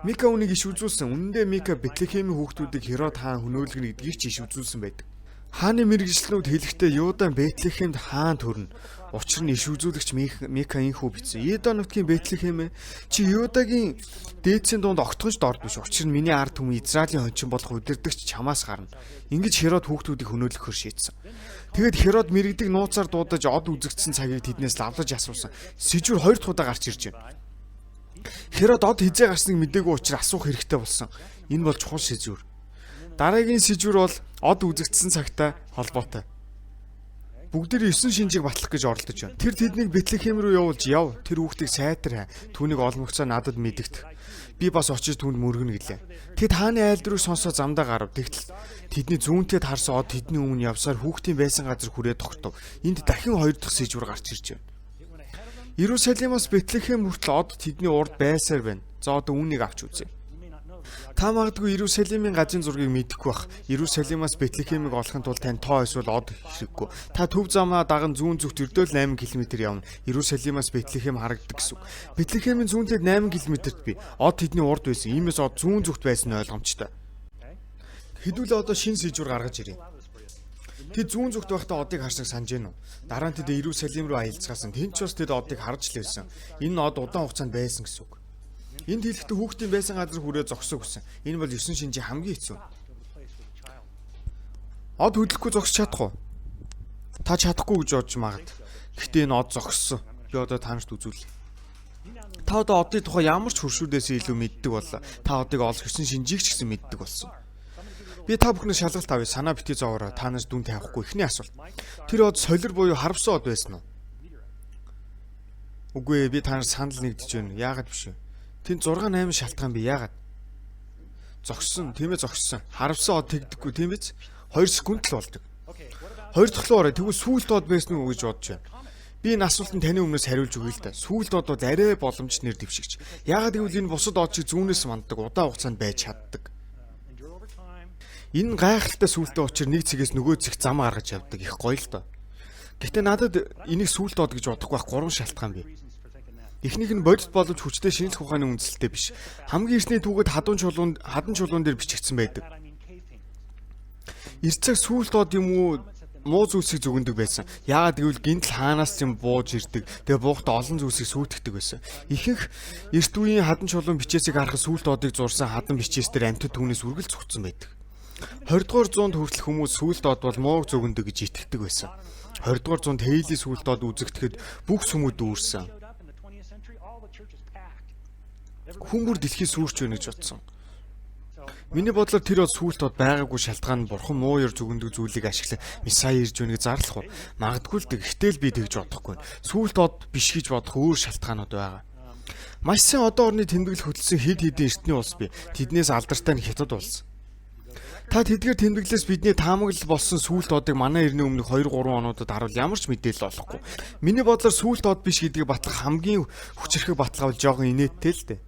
Мика үнийг иш үзүүлсэн. Үнэндээ Мика Бэтлехемийн хүүхдүүдийг Херод хаан хөнөөлгөнө гэдгийг ч иш үзүүлсэн байдаг. Хааны мэргэжилтнүүд хэлэхдээ Юудан Бэтлехемд хаан төрнө. Учир нь иш үзүүлэгч Мика энхүү бичсэн. Юда нутгийн Бэтлехем ээ, чи Юдагийн дээдсийн дунд огтхон ч дорд биш. Учир нь миний ард түмэн Израилийн хончин болох удирдагч чамаас гарна. Ингэж Херод хүүхдүүдийг хөнөөлөхөөр шийдсэн. Тэгээд Херод мэргэдэг нууцаар дуудаж од үзэгдсэн цагийг тэднээс лавлаж асуусан. Сэжүр хоёр дахь удаа гарч ирж байна. Херод од хэзээ гарсныг мдээгүй учраас асуух хэрэгтэй болсон. Энэ бол чухал сэжүр. Дараагийн сэжүр бол од үзэгдсэн цагтай холбоотой. Бүгдээрээ 9 шинжийг батлах гэж оролдож байна. Тэр тэднийг Бэтлехем рүү явуулж яв. Тэр хүүхдийг сайтар хай. Түүнийг олмогцоо надад мэдэгдэх. Би бас очиж түүнд мөргөнө гэлээ. Тэд хааны айлдрыг сонсоо замдаа гарав. Тэгтэл тэдний зүүнтэй таарсан од тэдний өмнө явсаар хүүхдийн байсан газар хүрээ тогтов. Энд дахин хоёр дахь сэжүр гарч ирж байна. Иерусалимаас Бэтлехем хүртэл од тэдний урд байсаар байна. За одоо үүнийг авч үзье. Та магадгүй Иерусалимын газрын зургийг мэдэхгүй бах. Иерусалимаас Бэтлехемийг олохын тулд тань тоо эсвэл од хэрэггүй. Та төв замаа даган зүүн зүгт ердөөл 8 км явна. Иерусалимаас Бэтлехем харагддаг гэсэн үг. Бэтлехемийн зүүнтэд 8 км-т би. Од тэдний урд байсан. Иймээс од зүүн зүгт байсан нь ойлгомжтой. Хэдүүлээ одоо шин сэжүр гаргаж ирье. Тэд зүүн зүгт байхдаа одыг харсаг санаж гэнэ үү? Дараа нь тэд Иерусалим руу аялцгаасан. Тэнд ч бас тэд одыг харж л байсан. Энэ од удаан хугацаанд байсан гэсэн үг. Энд хэлэхдээ хүүхдийн байсан газар хүрээ зогсог гэсэн. Энэ бол 9 шинжийн хамгийн хэцүү. Од хөдлөхгүй зогсож чадах уу? Та чадахгүй гэж бодож магад. Гэхдээ энэ од зогссон. Би одоо та нарт үзүүлье. Та одоо одын тухай ямар ч хөршүүдээс илүү мэддэг боллоо. Та одыг олох 9 шинжийг ч гэсэн мэддэг болсон. Би та бүхнээс шалгалт авъя. Санаа битгий зовоорой. Та нараас дүн тавихгүй. Эхний асуулт. Тэр од солир буюу харавсан од байсан уу? Үгүй ээ, би та нар санал нэгдэж байна. Яагаад биш вэ? Тэнд 6 8 шалтгаан бий. Яагаад? Зогссон, тийм ээ зогссон. Харавсан од тэгдэхгүй тийм биз? 2 секунд л болдог. Хоёр дахь руу орё. Тэгвэл сүүлд од байсан уу гэж бодож байна. Би энэ асуултанд таны өмнөөс хариулж өгье л да. Сүүлд од бол арай боломж нэр дэвшигч. Яагаад гэвэл энэ бусад од шиг зүүнээс манддаг, удаан хугацаанд байж чаддаг. Энэ гайхалтай сүултээ учир нэг цэгээс нөгөө цэг зам гаргаж явдаг. Их гоё л доо. Гэтэ надад энийг сүулт од гэж бодохгүй байх гурван шалтгаан бий. Эхнийх нь бодит боломж хүчтэй шинжлэх ухааны үндсэлтэй биш. Хамгийн эртний түүхэд хадан чулуун дээр бичигдсэн байдаг. Эрт цаг сүулт од юм уу муу зүйлсийг зүгэндэг байсан. Яагаад гэвэл гинтл хаанаас юм бууж ирдэг. Тэгээ буухта олон зүйлсийг сүйтгэдэг байсан. Ихэнх эрт үеийн хадан чулуун бичээсийг харахад сүулт одыг зурсан хадан бичээс дээр амьтад түүнээс үргэлж цугцсан байдаг. 20 дугаар зуунд хүртэл хүмүүс сүулт од бол мууг зүгэндэг гэж итгэдэг байсан. 20 дугаар зуунд Хейли сүулт од үзэгдэхэд бүх сүмүүд дүүрсэн. Хүн бүр дэлхий сүрч байна гэж бодсон. Миний бодлоор тэр бол сүулт од байгаагүй шалтгаан нь бурхан муу ёр зүгэндэг зүйлийг ашиглан Месай ирж байна гэж зарлах уу? Магадгүй л дээ. Гэтэл би тэгж бодохгүй. Сүулт од биш гэж бодох өөр шалтгаанууд байгаа. Маш сайн одоо орны тэмдэглэл хөтөлсөн хэд хэдэн эртний улс бий. Тэднээс алдартай нь Хятад улс. Та тэдгээр тэмдэглэлээс бидний таамаглал болсон сүулт одыг манай эртний өмнөх 2 3 онуудад харуул ямар ч мэдээлэл олохгүй. Миний бодлоор сүулт од биш гэдгийг батлах хамгийн хүчирхэг баталгаа бол жоохон инээдтэй л дээ.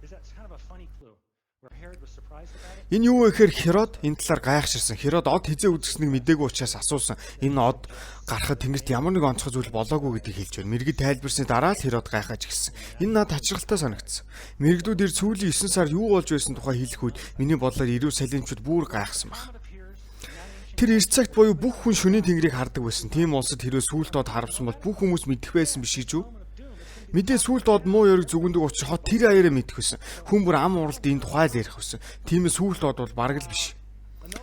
Энэ юу вэ гэхээр Херод энэ талаар гайхширсан. Херод од хэзээ үзгэснийг мдээгүй учраас асуусан. Энэ од гарахад тэнгэрт ямар нэг онцгой зүйл болоогүй гэдгийг хэлж байна. Мэргэд тайлбарсны дараа л Херод гайхаж эхэлсэн. Энэ надад тачиргалтай санагдсан. Мэргэдүүд ир сүүлийн 9 сар юу болж байсан тухай хэлэх үед миний бодлоор Иерусалимчууд бүр гайхсан баг. Тэр эрт цагт буюу бүх хүн шөнийн тэнгэрийг хардаг байсан. Тийм улсад хэрвээ сүүлд од харавсан бол бүх хүмүүс мэдэх байсан биш гэж үү? Мэдээ сүүлд од муу ёрог зүгэндэг учраас хот тэр аяараа мэдэх байсан. Хүн бүр ам уралд энэ тухай л ярих байсан. Тиймээс сүүлд од бол бараг л биш.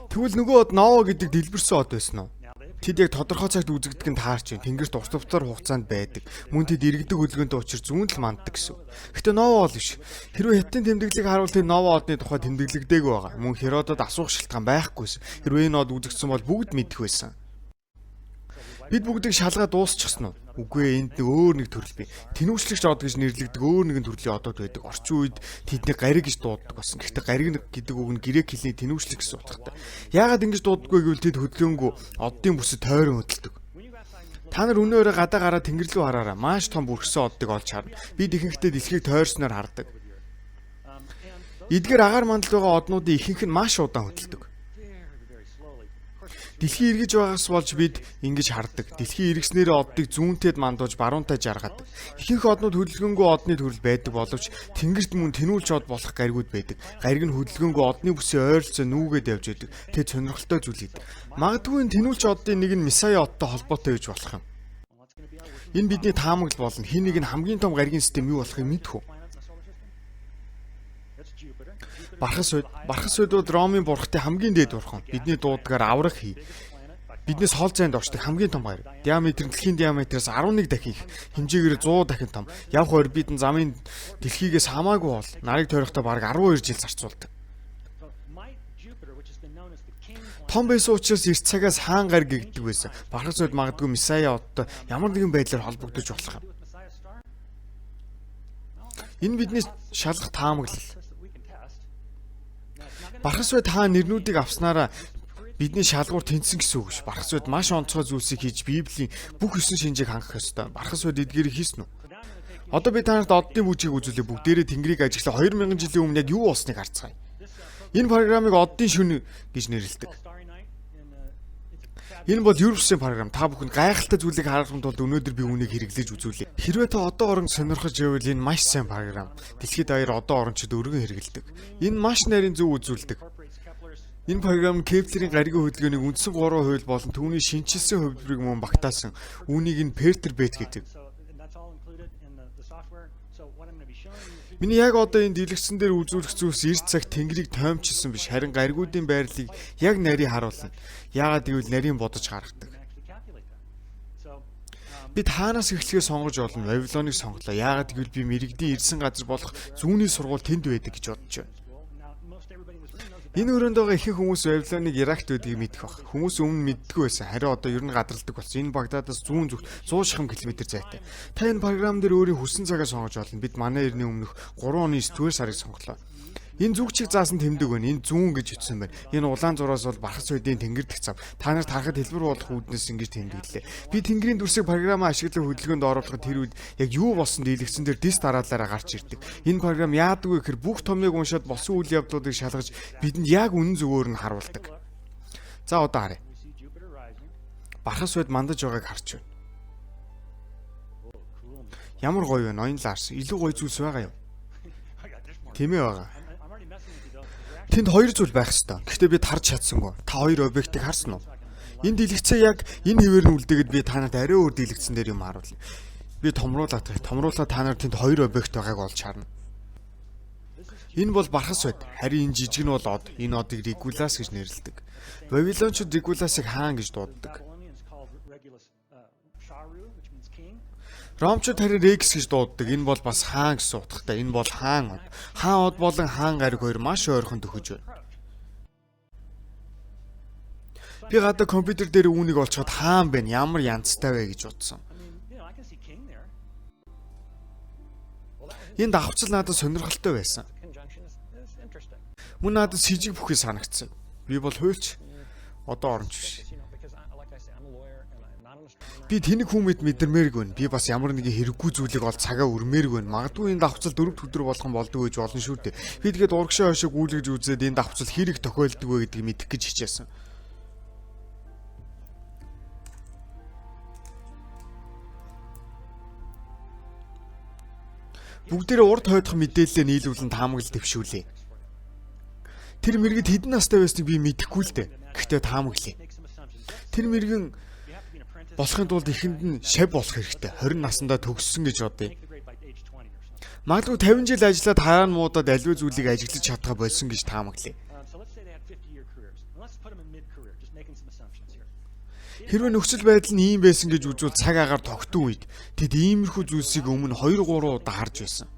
Тэгвэл нөгөө од Ноа гэдэг дэлбэрсэн од байсан уу? Тэд яг тодорхой цагт үзэгдэх нь таарч байна. Тэнгэрт урт бутар хугацаанд байдаг. Мөн тэд иргэдэг хөдөлгөөнтэй учир зүүн л манддаг гэсэн. Гэтэ Ноа бол биш. Хэрвээ хятадын тэмдэглэлийг харуул тэр Ноа одны тухай тэмдэглэгдээгүй байгаа. Мөн Херодод асуух шалтгаан байхгүйсэн. Хэрвээ энэ од үзэгдсэн бол бүгд мэдэх байсан. Бид бүгдийг шалгаа дуусчихсан уу? Үгүй ээ, энд нэг өөр нэг төрөл бий. Тэнүүшлэгч од гэж нэрлэгдэг өөр нэгэн төрлийн одод байдаг. Орчин үед тэднийг гариг гэж дууддаг болсон. Гэхдээ гариг гэдэг үг нь грек хэлний тэнүүшлэг гэсэн утгатай. Яагаад ингэж дууддаггүй гэвэл тэд хөдөлгөөнгүй оддын бүсэд тойрон хөдөлдөг. Та нар өнөө өрөө гадаа гараад тэнгэр рүү хараарай. Маш том бүрхсэн оддыг олж харна. Бид ихэнхдээ дэлхийг тойрсноор хардаг. Эдгээр агаар мандал байгаа однуудын ихэнх нь маш удаан хөдөлдөг. Дэлхий эргэж байгаас болж бид ингэж хардаг. Дэлхий эргэснээрээ оддыг зүүнтэд мандууж баруунтай жаргадаг. Ихэнх однууд хөдөлгөөнгүй одны төрөл байдаг боловч тэнгэрт мөн тэнүүлж од болох гаригуд байдаг. Гариг нь хөдөлгөөнгүй одны бүсийн ойролцоо нүүгээд явж байдаг. Тэд сонирхолтой зүйл хийдэг. Магадгүй энэ тэнүүлж оддын нэг нь Месая одтой холбоотой байж болох юм. Энэ бидний таамаглал болно. Хин нэг нь хамгийн том гаригийн систем юу болохыг мэдэх үү? Бархас үед, Бархас үед бол Ромын бурхтай хамгийн дээд бурхан. Бидний дуудгаар аврах хий. Биднээс хол зайд оршдог хамгийн том гариг. Диаметр нь дэлхийн диаметраас 11 дахин их. Хэмжээгээр 100 дахин том. Явх орбит нь замын дэлхийгээс хамаагүй бол нарыг тойрохдоо бараг 12 жил зарцуулдаг. Том байсан учраас эрт цагаас хаан гариг гэгддэг байсан. Бархас үед магадгүй Месая одтой ямар нэгэн байдлаар холбогдож болох юм. Энэ бидний шалгах таамаглал. Бархас бай та нэрнүүдийг авснараа бидний шалгуур тэнцсэн гэсэн үг ш. Бархас байд маш онцгой зүйлсийг хийж Библийн бүх 9 шинжийг хангах ёстой. Бархас байд эдгээрийг хийсэн үү? Одоо би та нарт оддын бүжгийг үзүүлээ. Бүгдээрээ Тэнгэрийг ажиглаа 2000 жилийн өмнө яг юу болсныг харцгаая. Энэ програмыг оддын шөнө гэж нэрлэдэг. Энэ бол Европсын програм. Та бүхэн гайхалтай зүйлийг харахын тулд өнөөдөр би үүнийг хэрэглэж үзүүлье. Хэрвээ та одоо орон сонирхож байвал энэ маш сайн програм. Дэлхийд даяар одоо орончид өргөн хэрэглэдэг. Энэ маш нарийн зөв үзүүлдэг. Энэ програм Кеплерийн гаригийн хөдөлгөөнийг үндсэн 3 хууль болон түүний шинэчилсэн хувилбарыг мөн багтаасан. Үүнийг нь Пертурбет гэдэг. Миний яг одоо энэ дэлгэцэн дээр үзүүлэх зүйлс эрт цагт тэнгэрийг тоомчилсан биш, харин гаригуудын байрлалыг яг нарийн харуулна. Яагаад гэвэл нарийн бодож гаргадаг. Бид хаанаас эхлэхээ сонгож олно. Вавилоныг сонголоо. Яагаад гэвэл би мэрэгдийн ирсэн газар болох зүүнний сургууль тэнд байдаг гэж бодож байна. Энэ өрөөнд байгаа ихэнх хүмүүс Вавилоныг Иракт байдгийг мэдэх баг. Хүмүүс өмнө мэддэггүй байсан. Харин одоо ер нь гадралдаг болсон. Энэ Багдадаас зүүн зүгт 100 шахам километр зайтай. Та энэ програм дээр өөрийн хүссэн цагаа сонгож олно. Бид манай эртний өмнөх 3 оны 9 дугаар сарыг сонголоо. Энэ зүг чиг заасан тэмдэг байна. Энэ зүүн гэж бичсэн байна. Энэ улаан зураас бол Бархас үйдийн тэнгэр дэх зам. Та нарт харахад хэлбэр болох үүднээс ингэж тэмдэглэлээ. Би тэнгэрийн дүрсийг програмаа ашиглан хөдөлгөөнд оруулахад тэр үед яг юу болсон дийлэгцэн дээр дис дараалалаараа гарч ирдэг. Энэ програм яадаг вэ гэхээр бүх томьёог уншаад болсон үйл явдлуудыг шалгаж бидэнд яг үнэн зөвөөр нь харуулдаг. За одоо харъя. Бархас үйд мандаж байгааг харж байна. Ямар гоё вэ? Ноён Ларс. Илүү гоё зүйлс байгаа юу? Тэмээ байгаа. Тэнд хоёр зүйл байх ёстой. Гэхдээ би тарж чадсангүй. Та хоёр объектыг харсан уу? Энэ дэлгэцээ яг энэ хэвээр нь үлдээгээд би та нарт арай өөр дэлгэцэн дээр юм харуулна. Би томруулаад томруулаад та нар тэнд хоёр объект байгааг олж харна. Энэ бол Бархас байд. Харин энэ жижиг нь бол од. Энэ одыг Регулас гэж нэрлэдэг. Вавилончууд Регуласыг хаан гэж дууддаг. Ромчууд харин Рекс гэж дууддаг. Энэ бол бас хаан гэсэн утгатай. Энэ бол хаан од. Хаан од болон хаан гариг хоёр маш ойрхон төхөж байна. Би гадаа компьютер дээр үүнийг олцоход хаан байна. Ямар янзтай вэ гэж бодсон. Энэ давхцал надад сонирхолтой байсан. Мөн надад сэжиг бүхий санагдсан. Би бол хуульч. Одоо оронч биш. Би тэнэг хүмүүд мэдэрмээрг байна. Би бас ямар нэгэн хэрэггүй зүйлийг ол цагаа өрмээрг байна. Магадгүй энэ давхцал дөрөв өдөр болгон болдог гэж болно шүү дээ. Би тэгээд урагшаа хойшоо гүйлгэж үзээд энэ давхцал хэрэг тохиолддог вэ гэдгийг мэдэх гэж хичээсэн. Бүгдээрээ урд хойдох мэдээлэлээ нийлүүлэн таамаглал дэвшүүлье. Тэр мэрэгд хэдэн настай байсныг би мэдэхгүй л дээ. Гэхдээ таамаглая. Тэр мэрэгэн болохын тулд эхэнд нь шав болох хэрэгтэй. 20 наснда төгссөн гэж бодъё. Магадгүй 50 жил ажиллаад хараа нь муудаад аливаа зүйлийг ажиглаж чадхаа болсон гэж таамаглая. Хэрвээ нөхцөл байдал нь ийм байсан гэж үзвэл цаг агаар тогтун үед тэд иймэрхүү зүйлсийг өмнө 2 3 удаа харж байсан.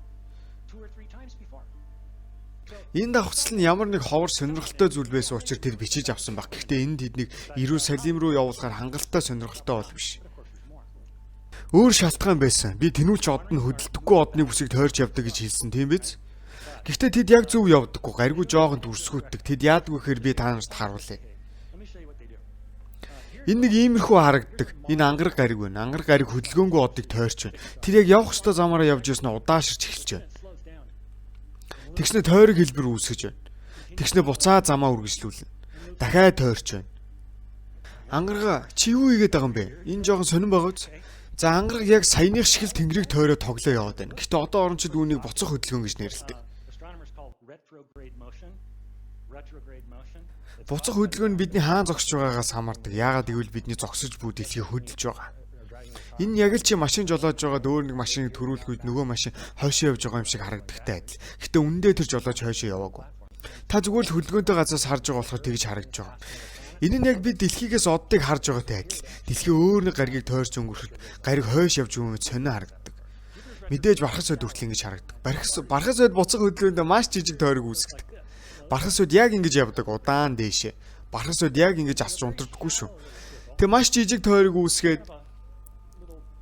Энэ давхцал нь ямар нэг ховор сонирхолтой зүйл байсан учир тэр бичиж авсан баг. Гэхдээ энэ тэднийг Иерусалим руу явуулахаар хангалттай сонирхолтой бол биш. Өөр шалтгаан байсан. Би тэнүүлч од нь хөдөлдөггүй одны бүсийг тойрч явдаг гэж хэлсэн, тийм биз? Гэхдээ тэд яг зөв явдаггүй, гаригүй жоохон дүрсгүүтдэг. Тэд яадаг вэ гэхээр би та нарт харуулъя. Энэ нэг иймэрхүү харагддаг. Энэ ангараг гариг байна. Ангараг гариг хөдөлгөөнгүй одыг тойрч байна. Тэр яг явах ёстой замаараа явж яснаа удааширч эхэлж байна. Тэгснэ тойрог хэлбэр үүсгэж байна. Тэгснэ буцаа замаа үргэлжлүүлнэ. Дахиад тойрч байна. Ангарага чи юу хийгээд байгаа юм бэ? Энэ жоохон сонирн байгаа биз? За ангараг яг саяных шиг л тэнгэрийг тойроо тоглоо яваад байна. Гэхдээ одоо орончид үүнийг буцах хөдөлгөөн гэж нэрлэдэг. Буцах хөдөлгөөн нь бидний хаан зогсож байгаагаас хамаардаг. Яагаад гэвэл бидний зогсож буй дэлхий хөдөлж байгаа. Энэ яг л чи машин жолоож байгаад өөр нэг машиныг төрүүлэх үед нөгөө машин хойшоо явж байгаа юм шиг харагдахтай адил. Гэтэ үнэндээ тэр жолооч хойшоо яваагүй. Та зүгээр л хөдөлгөөнтэй газраас харж байгаа болохоор тэгж харагдаж байгаа. Энэ нь яг би дэлхийгээс оддыг харж байгаатай адил. Дэлхий өөр нэг гаригийг тойрч өнгөрөхөд гариг хойш явж байгаа юм сонио харагддаг. Мэдээж бархас ойд хүртэл ингэж харагддаг. Бархас ойд буцах хөдөлгөөндөө маш жижиг тойрог үүсгэдэг. Бархас ойд яг ингэж явдаг удаан дээшээ. Бархас ойд яг ингэж асч унтардаггүй шүү. Тэг маш жижиг тойрог үүсгээд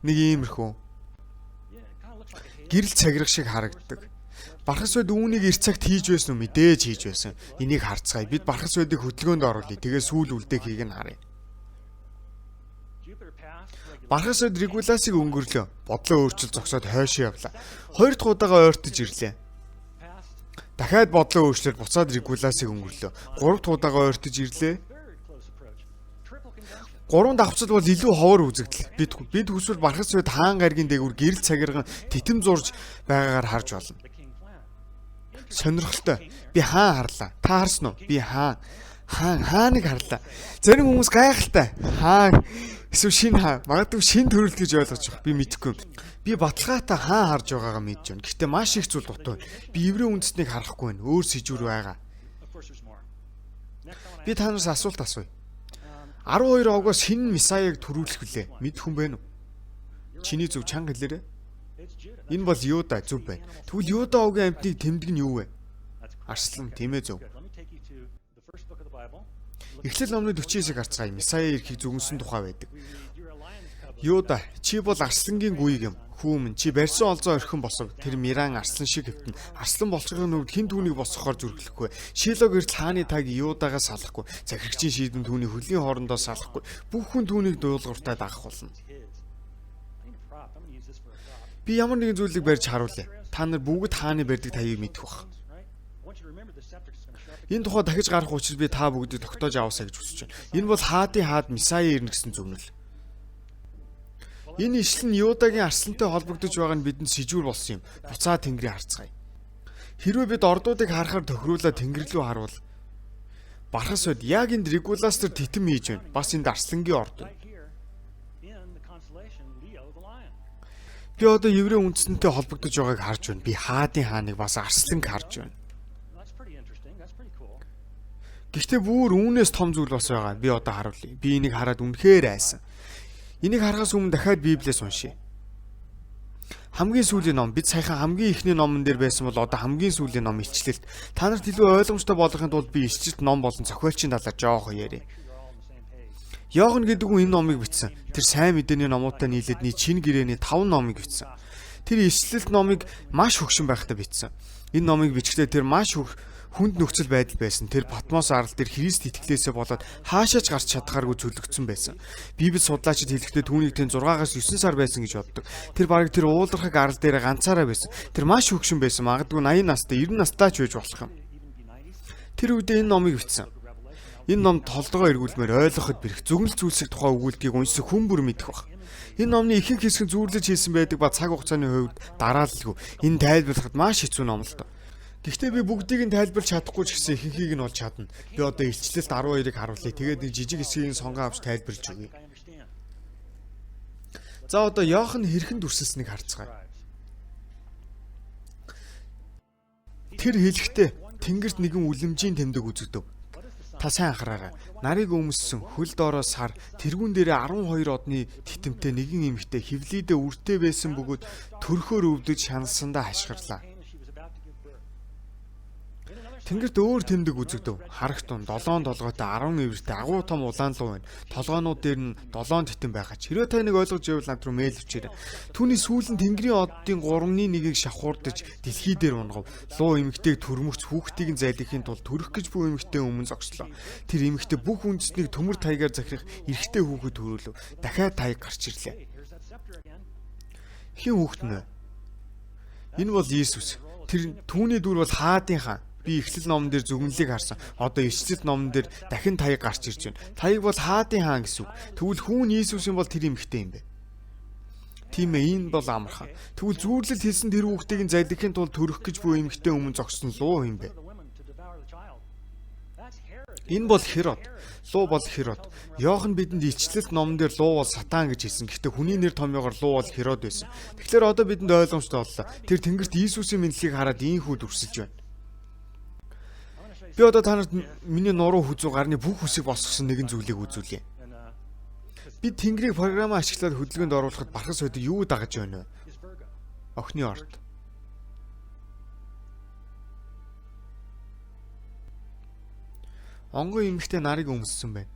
нэг иймэрхүү гэрэл цагирах шиг харагддаг. Бархас ойд үүнийг эрт цагт хийж байсан уу? Мэдээж хийж байсан. Энийг харцгаая. Бид бархас ойдыг хөдөлгөөнд оруулъя. Тэгээ сүүл үлдээхийг нь харъя. Бархас ойд Регуласыг өнгөрлөө. Бодлоо өөрчил зогсоод хойшоо явлаа. Хоёр дахь удаага ойртож ирлээ. Дахиад бодлоо өөрчлөөд буцаад Регуласыг өнгөрлөө. Гурав дахь удаага ойртож ирлээ. Гурван давхцал бол илүү ховор үзэгдэл. Бид хүсвэл бархас ойд хаан гаригийн дээгүүр гэрэл цагирган титэм зурж байгаагаар харж болно. Сонирхолтой. Би хаан харлаа. Та харсан уу? Би хаан. Хааныг харлаа. Зарим хүмүүс гайхалтай. Хаан эсвэл шинэ хаан. Магадгүй шинэ төрөлт гэж ойлгож байгаа. Би мэдэхгүй. Би баталгаатай хаан харж байгаагаа мэдж байна. Гэхдээ маш их зүйл дутуу байна. Би еврей үндэстнийг харахгүй байна. Өөр сэжүүр байгаа. Би та нараас асуулт асууя. 12 овгоос хэн Месаяг төрүүлэх вүлээ? Мэдэх хүн байна уу? Чиний зөв чанга хэлээрэй. Энэ бол Юда зөв байна. Тэгвэл Юда овгийн амьтныг тэмдэг нь юу вэ? Арслан, тийм ээ зөв. Эхлэл номны 49-ийг харцгаая. Месая ирэхийг зүгэнсэн тухай байдаг. Юда, чи бол арслангийн гүйг юм. Хүүмэн, чи барьсан олзоо орхин босов. Тэр Миран арслан шиг хэвтэн. Арслан болцохын нүд хэн түүнийг босгохоор зүрхлэхгүй. Шилог эртэл хааны таг Юдагаас салахгүй. Захирагчийн шийдэм түүний хөлийн хоорондоо салахгүй. Бүх хүн түүнийг дуулууртай дагах болно. Би ямар нэгэн зүйлийг барьж харуулъя. Та нар бүгд хааны барьдаг таяыг мэдэх бах. Энэ тухай дахиж гарах учраас би та бүгдийг тогтоож аваасаа гэж хүсэж байна. Энэ бол хаадын хаад Месая ирнэ гэсэн зөвнөл. Энэ ишлэл нь Юдагийн арслантай холбогдож байгаа нь бидэнд сэжүүр болсон юм. Буцаа тэнгэрийг харцгаая. Хэрвээ бид ордуудыг харахаар тохируулаад тэнгэр лүү харвал бархас ойд яг энд Регуластер титэм хийж байна. Бас энд арслангийн орд байна. Би одоо еврей үндэстэнтэй холбогдож байгааг харж байна. Би хаадын хааныг бас арсланг харж байна. Гэхдээ бүр үүнээс том зүйл бас байгаа. Би одоо харуулъя. Би энийг хараад үнэхээр айсан. Энийг харахаас өмнө дахиад Библиэс уншъя. Хамгийн сүүлийн ном бид саяхан хамгийн эхний номон дээр байсан бол одоо хамгийн сүүлийн ном Илчлэлт. Та нарт илүү ойлгомжтой болгохын тулд би Илчлэлт ном болон зохиолчийн талаар жоохон ярья. Иохан гэдэг хүн энэ номыг бичсэн. Тэр сайн мэдээний номуудтай нийлээд нийт шинэ гэрээний 5 номыг бичсэн. Тэр Илчлэлт номыг маш хөгшин байхдаа бичсэн. Энэ номыг бичгтээ тэр маш хүнд нөхцөл байдал байсан. Тэр Патмос арал дээр Христ итгэлээсээ болоод хаашаач гарч чадхааргүй цөлөгдсөн байсан. Библи судлаачид хэлэхдээ түүнийг тэн 6-аас 9 сар байсан гэж боддог. Тэр бараг тэр уулархаг арал дээр ганцаараа байсан. Тэр маш хөгшин байсан. Магадгүй 80 настай, 90 настай ч байж болох юм. Тэр үедээ энэ номыг бичсэн. Энэ ном толгоо эргүүлмээр ойлгоход бэрх зөвгөл зүйлсийг тухай өгүүлдгийг уншсан хүн бүр мэдэх баг. Энэ номны ихэнх хэсэг нь зүүрлэж хийсэн байдаг ба цаг хугацааны хувьд дараалалгүй. Энэ тайлбарлахад маш хэцүү ном л доо. Гэхдээ би бүгдийг нь тайлбарлаж чадахгүй ч гэсэн ихэнхийг нь бол чадна. Би одоо Илчлэлт 12-ыг харуулъя. Тэгээд нэг жижиг хэсгийг сонгон авч тайлбарлаж өгье. За одоо Иохан хэрхэн дүрсэлснийг харцгаая. Тэр хэлэхдээ тэнгэрт нэгэн үлэмжийн тэмдэг үзэгдэв. Та сайн анхаараарай. Нарыг өмссөн хөл доороо сар тэргүүн дээрээ 12 одны титэмтэй нэгэн эмэгтэй хевлийдээ үртэй байсан бөгөөд төрхөөр өвдөж шаналсандаа хашгирлаа. Тэнгэрт өөр тэмдэг үзэгдэв. Харагтун 7 толгойтой 10 эвэртэй агуу том улаан луу байна. Толгоонууд дээр нь 7 титэн байгаа ч. Хэрвээ та нэг ойлгож байвал над руу мэйл бичээрэй. Түүний сүүл нь Тэнгэрийн оддын 3-ны 1-ийг шавхуурдаж дэлхий дээр унгав. Луу эмэгтэйг төрмөгц хүүхдийг нь зайлахын тулд төрөх гэж буй эмэгтэй өмнө зогслоо. Тэр эмэгтэй бүх үндэстнийг төмөр таягаар захирах эрэгтэй хүүхэд төрүүлв. Дахиад таяг гарч ирлээ. Хэн хүүхэд нь вэ? Энэ бол Иесус. Тэр түүний дүр бол хаадын хаан. Би Эхлэл номон дээр зүгнэлийг харсан. Одоо Ишлэл номон дээр дахин таяг гарч ирж байна. Таяг бол хаадын хаан гэсэн үг. Тэгвэл хүүн Иесусийн бол тэр эмэгтэй юм бэ? Тийм ээ, энэ бол амархан. Тэгвэл зүүрлэл хэлсэн тэр хүүхдийг нь залхихын тулд төрөх гэж буй эмэгтэй өмнө зогссон луу юм бэ? Энэ бол Херод. Луу бол Херод. Иохан бидэнд Ичлэлт номон дээр луу бол сатан гэж хэлсэн. Гэхдээ хүний нэр томьёогоор луу бол Херод байсан. Тэгэхээр одоо бидэнд ойлгомжтой боллоо. Тэр тэнгэрт Иесусийн мэдлэгийг хараад ийхүү дүрсэлж байна. Би одоо та нарт миний нуруу хүзүү гарны бүх хүсийг босгосон нэгэн зүйлийг үзүүлье. Би тэнгэрийг програмаа ашиглаад хөдөлгөөнд оруулахад бархас байдаг юу дагаж байна вэ? Охины орд. Онгон эмэгтэй нарыг өмссөн байна.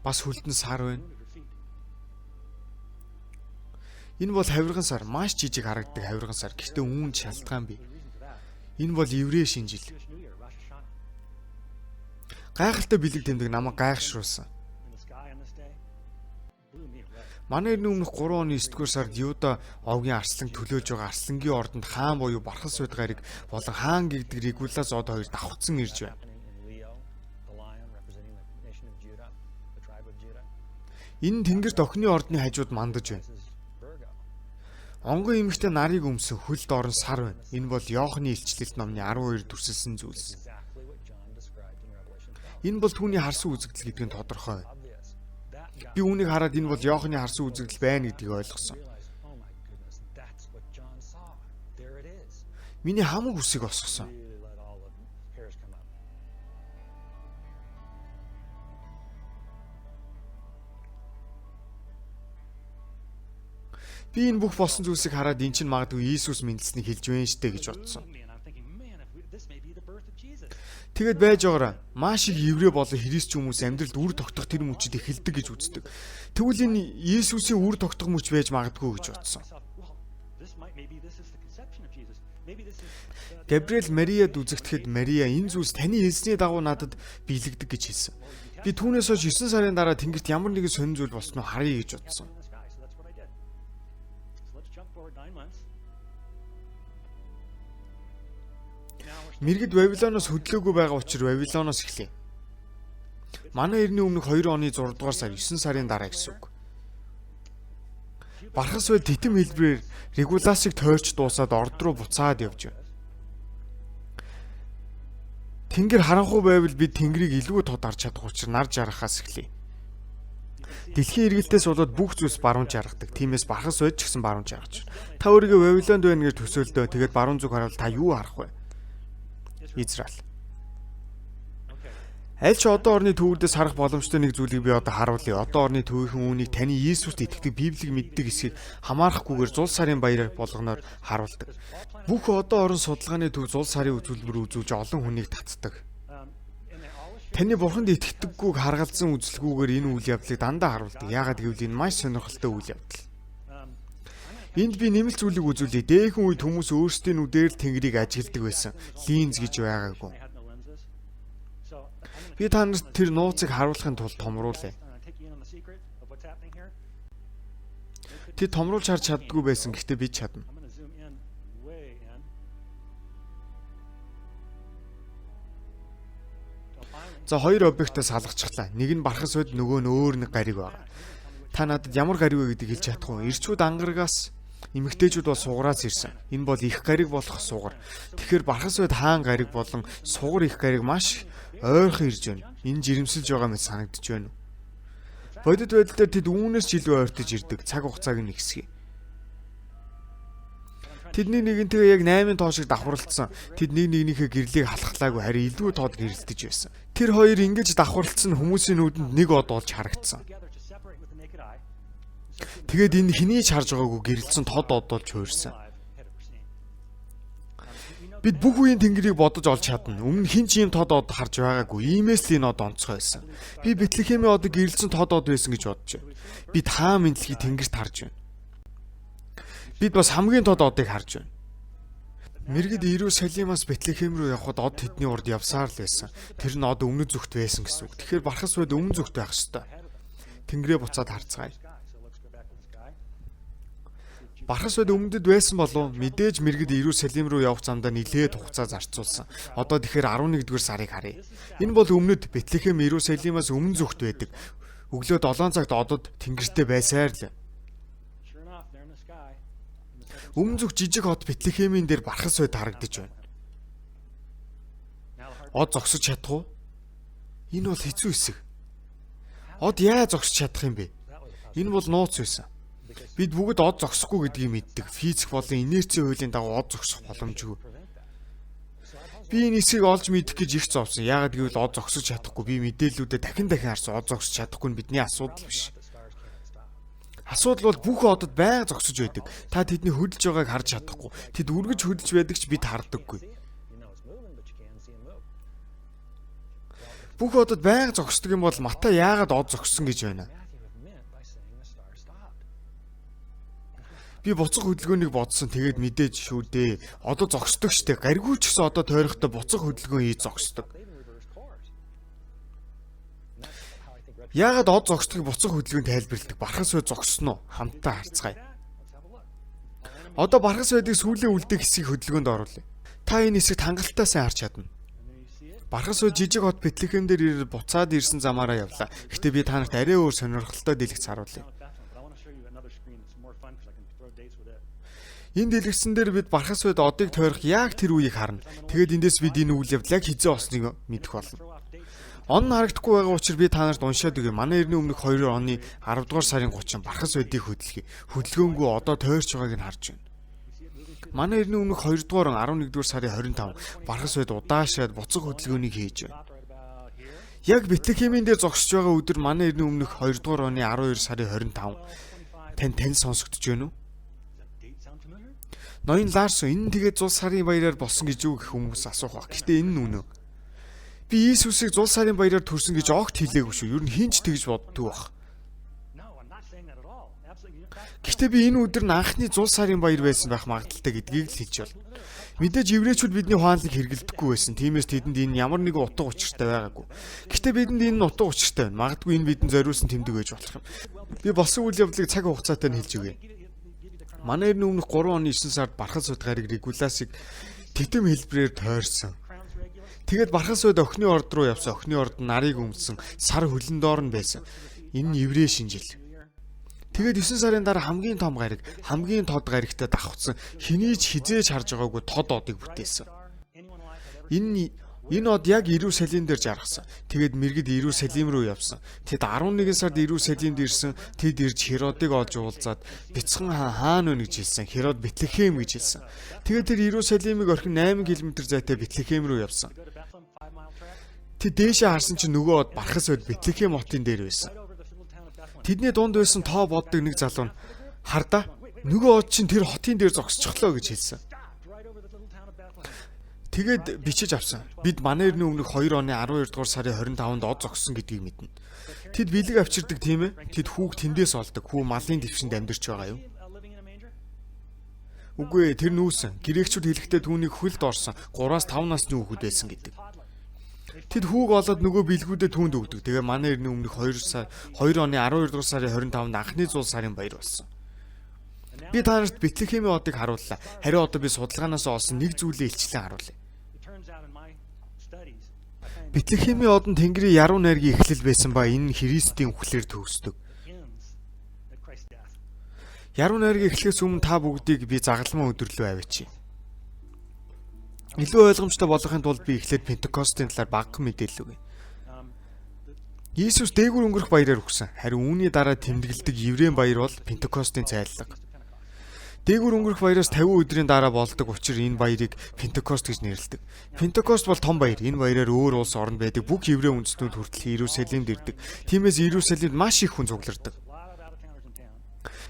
Бас хөлдөн сар байна. Энэ бол хавирган сар, маш жижиг харагддаг хавирган сар. Гэхдээ үүнд шалтгаан бий. Энэ бол еврей шинэ жил. Гайхалтай бэлэг тэмдэг намайг гайхшруулсан. Манай эртний өмнөх 3 оны 9-р сард Юда овгийн арслан төлөөж байгаа арслангийн ордонд хаан буюу Бархас суйд гариг болон хаан гэгдэг Регулас од хоёр давхцсан ирж байна. Энэ тэнгэрт охины ордны хажууд мандаж байна. Онгон эмэгтэй нарыг өмсөн хөлд орон сар байна. Энэ бол Иохны илчлэлт номны 12 дүрсэлсэн зүйлс. Энэ бол түүний харсан үзэгдэл гэдэг нь тодорхой байна. Би үүнийг хараад энэ бол Иохны харсан үзэгдэл байна гэдгийг ойлгосон. Миний хамаг үсийг осгосон. Би энэ бүх болсон зүйлсийг хараад эн чинь магадгүй Иесус мэндэлснийг хэлж байна штэ гэж бодсон. Тэгээд байж байгаараа маш их еврей болон христч хүмүүс амьдралд үр тогтох тэр мөчид эхэлдэг гэж үздэг. Тэгвэл энэ Иесусийн үр тогтох мөч байж магадгүй гэж бодсон. Габриэл Мариад үзэгдэхэд Мария энэ зүйлс таны хэлсний дагуу надад биелэгдэг гэж хэлсэн. Би түүнээс хойш 9 сарын дараа тэнгэрт ямар нэгэн сонин зүйл болсон уу харъя гэж бодсон. Мэргэд Вавилоноос хөдлөөгүй байгаа учраас Вавилоноос эхлэе. Манай эртний өмнөх 2 оны 6 дугаар сар 9 сарын дараа гэсэн үг. Бархас бай титэм хэлбэрээр Регуласыг тойрч дуусаад орд руу буцаад явж байна. Тэнгэр харанхуй байвал бид тэнгэрийг илүү тод харж чадах учраас нар жаргахаас эхлэе. Дэлхийн эргэлтээс болоод бүх зүйлс баруун жаргадаг. Тиймээс бархас байж ч гэсэн баруун жаргаж байна. Та өөрийгөө Вавилонд байна гэж төсөөлдөө. Тэгээд баруун зүг харвал та юу харах вэ? Израиль. Аль ч одоо орны төвөрдөөс харах боломжтой нэг зүйлийг би одоо харуулъя. Одоо орны төвийнхэн үүнийг таны Иесуст итгэдэг Библийг мэддэг эсхийг хамаарахгүйгээр зул сарын баяр болгоноор харуулдаг. Бүх одоо орон судалгааны төв зул сарын үзүүлбэр үзүүлж олон хүнийг татдаг. Таны бурханд итгэдэггүйг харгалзан үзэлгүйгээр энэ үйл явдлыг дандаа харуулдаг. Яагаад гэвэл энэ маш сонирхолтой үйл явдал. Энд би нэмэлт зүйлийг үзүүлье. Дээхэн үед хүмүүс өөрсдийн нүдээр л тэнгэрийг ажигладаг байсан. Линз гэж байгаагүй. Би та нарт тэр нууцыг харуулахын тулд томруулъя. Тэд томруулж харж чаддгүй байсан. Гэхдээ би чадна. За хоёр объектаас салгачихлаа. Нэг нь бархас байд, нөгөө нь өөр нэг гариг байгаа. Та надад ямар гариг вэ гэдгийг хэлж чадах уу? Ирчүүд ангарагаас эмэгтэйчүүд бол сугараас ирсэн. Энэ бол их гариг болох сугар. Тэгэхээр бархас байд хаан гариг болон сугар их гариг маш ойрхон ирж байна. Энэ жирэмсэлж байгаа мэт санагдаж байна. Бодит байдал дээр тэд үүнээс ч илүү ойртож ирдэг. Цаг хугацааг нь ихсгий. Тэдний нэгэнтэйгээ яг 8 тоо шиг давхарлцсан. Тэд нэг нэгнийхээ гэрлийг халахлаагүй харин илүү тод гэрэлтэж байсан. Тэр хоёр ингэж давхарлцсан хүмүүсийн нүдэнд нэг од болж харагдсан. Тэгээд энэ хэний ч харж байгаагүй гэрэлтсэн тод од болж хуурсан. Бид бүх үеийн тэнгэрийг бодож олж чадна. Өмнө хэн ч ийм тод од харж байгаагүй. Иймээс л энэ од онцгой байсан. Би Бэтлехемийн одыг гэрэлтсэн тод од байсан гэж бодож байна. Бид хаан мэдлэгийг тэнгэрт харж байна. Бид бас хамгийн тод одыг харж байна. Мэргэд Иерусалимаас Бэтлехем рүү явхад од тэдний урд явсаар л байсан. Тэр нь од өмнөд зүгт байсан гэсэн үг. Тэгэхээр Бархас байд өмнө зүгт байх ёстой. Тэнгэрээ буцаад харцгаая. Бархас байд өмнөдөд байсан болов мэдээж мэргэд Иерусалим руу явах замдаа нилээд хугацаа зарцуулсан. Одоо тэгэхээр 11-р сарыг харъя. Энэ бол өмнөд Бэтлехем Иерусалимаас өмнө зүгт байдаг. Өглөө 7 цагт одод тэнгэртээ байсаар л. Өмнө зүг жижиг хот Бэтлехемийн дээр Бархас байд харагдаж байна. Од зогсож чадах уу? Энэ бол хэцүү хэсэг. Од яаж зогсож чадах юм бэ? Энэ бол нууц байсан. Бид бүгд од зогсохгүй гэдгийг мэддэг. Физик болон инерцийн хуулийн дагуу од зогсох боломжгүй. Би энэ хэсгийг олж мэдэх гэж их зовсон. Яагаад гэвэл од зогсож чадахгүй. Би мэдээллүүдэд дахин дахин харсан. Од зогсож чадахгүй нь бидний асуудал биш. Асуудал бол бүх одод байнга зогсож байдаг. Та тэдний хөдөлж байгааг харж чадахгүй. Тэд үргэж хөдөлж байдаг ч бид хардаггүй. Бүх одод байнга зогсдог юм бол Матай яагаад од зогссон гэж байна? Би буцах хөдөлгөөнийг бодсон. Тэгээд мэдээж шүү дээ. Одоо зогсдог штэ. Гариггүй ч гэсэн одоо тойрохдоо буцах хөдөлгөөн хийж зогсдог. Яагаад од зогсдгийг буцах хөдөлгөөн тайлбарладаг? Бархас бай зогссон уу? Хамтдаа харцгаая. Одоо Бархас байдыг сүүлийн үлдэх хэсгийг хөдөлгөөнд оруулъя. Та энэ хэсэгт хангалттай сайн харж чадна. Бархас бай жижиг хот Бэтлехем дээр ирээд буцаад ирсэн замаараа явлаа. Гэхдээ би та нарт арай өөр сонирхолтой дэлгэц харуулъя. Энэ дэлгэцэн дээр бид Бархас байд одыг тойрох яг тэр үеийг харна. Тэгээд эндээс бид энэ үйл явдал яг хэзээ болсныг мэдэх болно. Он нь харагдахгүй байгаа учраас би та нарт уншаад өгье. Манай эртний өмнөх 2 оны 10 дугаар сарын 30 Бархас байдыг хөдөлгөе. Хөдөлгөөнгүй одоо тойрч байгааг нь харж байна. Манай эртний өмнөх 2 дугаар он 11 дугаар сарын 25 Бархас байд удаашаад буцах хөдөлгөөнийг хийж байна. Яг Бэтлехемийн дээр зогсож байгаа өдөр манай эртний өмнөх 2 дугаар оны 12 сарын 25 тань сонсогдож байна уу? Ноён Ларсон энэ нь тэгээд зул сарын баяраар болсон гэж юу гэх хүмүүс асуух баг. Гэтэ энэ нь үнэн. Би Иесусыг зул сарын баяраар төрсөн гэж огт хэлээгүй шүү. Ер нь хэн ч тэгж боддгүй баг. Гэхдээ би энэ өдөр нь анхны зул сарын баяр байсан байх магадлалтай гэдгийг л хэлж байна. Мэдээж еврейчүүд бидний ухаанлыг хэрэглэдэггүй байсан. Тиймээс тэдэнд энэ ямар нэгэн утга учиртай байгаагүй. Гэхдээ бидэнд энэ нь утга учиртай байна. Магадгүй энэ бидэнд зориулсан тэмдэг байж болох юм. Би болсон үйл явдлыг цаг хугацаатай нь хэлж өгье. Манай эртний өмнөх 3 оны 9 сард Бархас байд гариг Регуласыг титэм хэлбэрээр тойрсон. Тэгээд Бархас байд охины орд руу явсан. Охины орд нарыг өмдсөн. Сар хөлн доор нь байсан. Энэ нь еврей шинжил. Тэгээд 9 сарын дараа хамгийн том гариг, хамгийн тод гаригтай давхцсан хэний ч хизээж харж байгаагүй тод одыг бүтээсэн. Энэ од яг Иерусалим дээр жаргасан. Тэгээд мэргэд Иерусалим руу явсан. Тэд 11 сард Иерусалимд ирсэн. Тэд ирж Херодыг олж уулзаад бяцхан хаан хаана вэ гэж хэлсэн. Херод Бэтлехем гэж хэлсэн. Тэгээд тэр Иерусалимыг орхин 8 км зайтай Бэтлехем рүү явсан. Тэд дээшээ харсан чинь нөгөө од Бархас байд Бэтлехем хотын дээр байсан. Тэдний дунд байсан тоо боддог нэг залуу нь хардаа нөгөө од чинь тэр хотын дээр зогсчихлоо гэж хэлсэн. Тэгээд бичиж авсан. Бид манай эртний өмнөх 2 оны 12 дугаар сарын 25-нд од зогссон гэдгийг мэднэ. Тэд бэлэг авчирдаг тийм ээ. Тэд хүүг тэндээс олдог. Хүү малын твшинд амьдарч байгаа юм. Үгүй ээ, тэр нүүсэн. Грекчүүд хэлэхдээ түүнийг хөлд орсон 3-5 насны хүүхэд байсан гэдэг. Тэд хүүг олоод нөгөө бэлгүүдэд түүнд өгдөг. Тэгээ манай эртний өмнөх 2 оны 12 дугаар сарын 25-нд анхны зул сарын баяр болсон. Би та нарт Бэтлехемийн одыг харууллаа. Харин одоо би судалгаанаас олсон нэг зүйлээ илчлэн харуулъя. Бэтлехемийн од нь Тэнгэрийн яруу найргийн эхлэл байсан ба энэ нь Христийн үхлээр төгсдөг. Яруу найргийн эхлэхээс өмнө та бүгдийг би загалмайн өдөр лөө аваачих. Илүү ойлгомжтой болгохын тулд би эхлээд Пентекостийн талаар багахан мэдээлэл өгье. Иесус дээгүүр өнгөрөх баяраар үхсэн. Харин үүний дараа тэмдэглэдэг еврейн баяр бол Пентекостийн цайллага. Дээгүүр өнгөрөх баяраас 50 өдрийн дараа болдог учир энэ баярыг Пентекост гэж нэрлэдэг. Пентекост бол том баяр. Энэ баяраар өөр улс оронд байдаг бүх еврей үндэстнүүд хүртэл Иерусалимд ирдэг. Тиймээс Иерусалимд маш их хүн цуглардаг.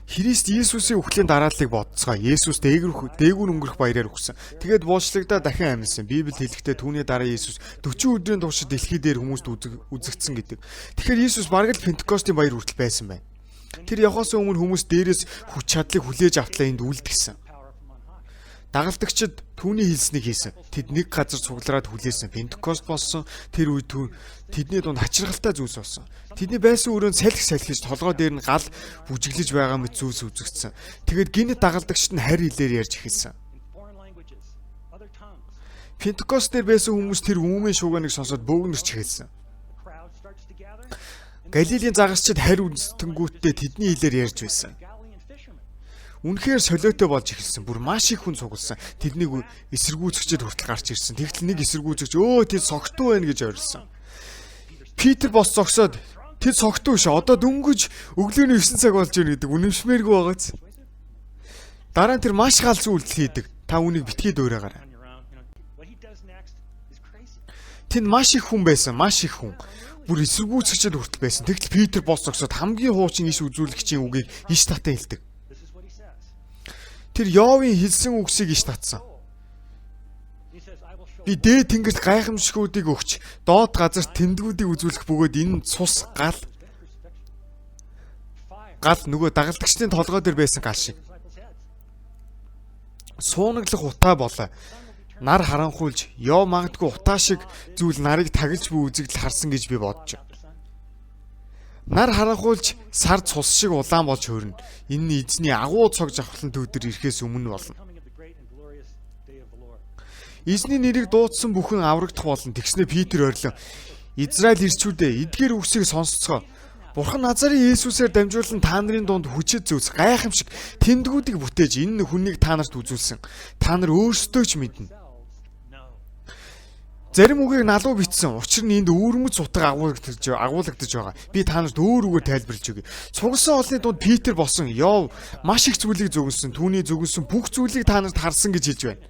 Христ Иесусийн үхлийн дарааллыг бодцгоо. Есүс дээгүүр өнгөрөх баяраар үхсэн. Тэгээд буучлагдаа дахин амьсан. Библи хэлэхдээ түүний дараа Есүс 40 өдрийн турш дэлхий дээр хүмүүст үзэгдсэн гэдэг. Тэгэхээр Есүс бараг л Пентекостийн баяр хүртэл байсан байна. Тэр явхаас өмнө хүмүүс дээрээс хүч чадлыг хүлээж автлаа энд үлдгэсэн. Дагалдагчид түүний хэлснийг хийсэн. Тэд нэг газар цуглараад хүлээсэн. Пентекост болсон тэр үед тэдний дунд хачиргалтай зүйлс болсон. Тэдний байсан өрөөнд салхи салхиж толгой дээр нь гал бүжиглэж байгаа мэт зүйлс үзэгдсэн. Тэгээд гинэт дагалдагчид нь харь хэлээр ярьж эхэлсэн. Пентекост дээр байсан хүмүүс тэр үүмэн шууганыг сонсоод бөөгнөрч эхэлсэн. Галилийн загасчид харь үндэстэнгүүтдээ тэдний хэлээр ярьж байсан. Үнэхээр солиотой болж эхэлсэн. Бүр маш их хүн цугласан. Тэднийг эсэргүүцэгчид хүртэл гарч ирсэн. Тэгтэл нэг эсэргүүцэгч өө тэд согтуу байна гэж орилсон. Питер бос зогсоод тэд согтуу биш. Одоо дөнгөж өглөөний 9 цаг болж байна гэдэг үнэмшмээргүй байгааз. Дараа нь тэр маш галзуу үйлдэл хийдэг. Та үүнийг битгий дуурайгаарай. Тэнд маш их хүн байсан. Маш их хүн. Бүр эсэргүүцэгчид хүртэл байсан. Тэгтэл Питер бос зогсоод хамгийн хуучин иш үзүүлэгчийн үгийг иш татан хэлдэг. Тэр Йовын хэлсэн үгсийг иш татсан. Би дээд тэнгэрт гайхамшгуудыг өгч, доод газарт тэндгүүдийг үзүүлэх бөгөөд энэ цус гал нөгөө дагалдагчдын толгой дээр байсан гал шиг. Суунаглах утаа болоо. Нар харанхуйлж, Йов магадгүй утаа шиг зүйл нарыг тагалж буй үзэгдэл харсан гэж би бодож байна. Нар харанхуйлж сар цус шиг улаан болж хөрнө. Энэ нь эзний агуу цог жавхлан өдөр ирэхээс өмнө болно. Эзний нэрийг дуудсан бүхэн аврагдах болно. Тэгснэ Питер орилон. Израиль ирчүүдээ эдгээр үгсийг сонсцгоо. Бурхан Назарын Есүсээр дамжуулан та нарын дунд хүчит зүйлс гайхамшиг тэндгүүдийг бүтээж энэ хүнийг та нарт үзүүлсэн. Та нар өөрсдөө ч мэднэ. Зарим үгийг налуу бичсэн. Учир нь энд өвөрмөц утга агуулгадж байгаа. Би та нарт өөр үгээр тайлбарлаж өгье. Цугласан олны дунд Питер босон Йов маш их зүйлийг зөгнсөн. Түүний зөгнсөн бүх зүйлийг та нарт харсан гэж хэлж байна.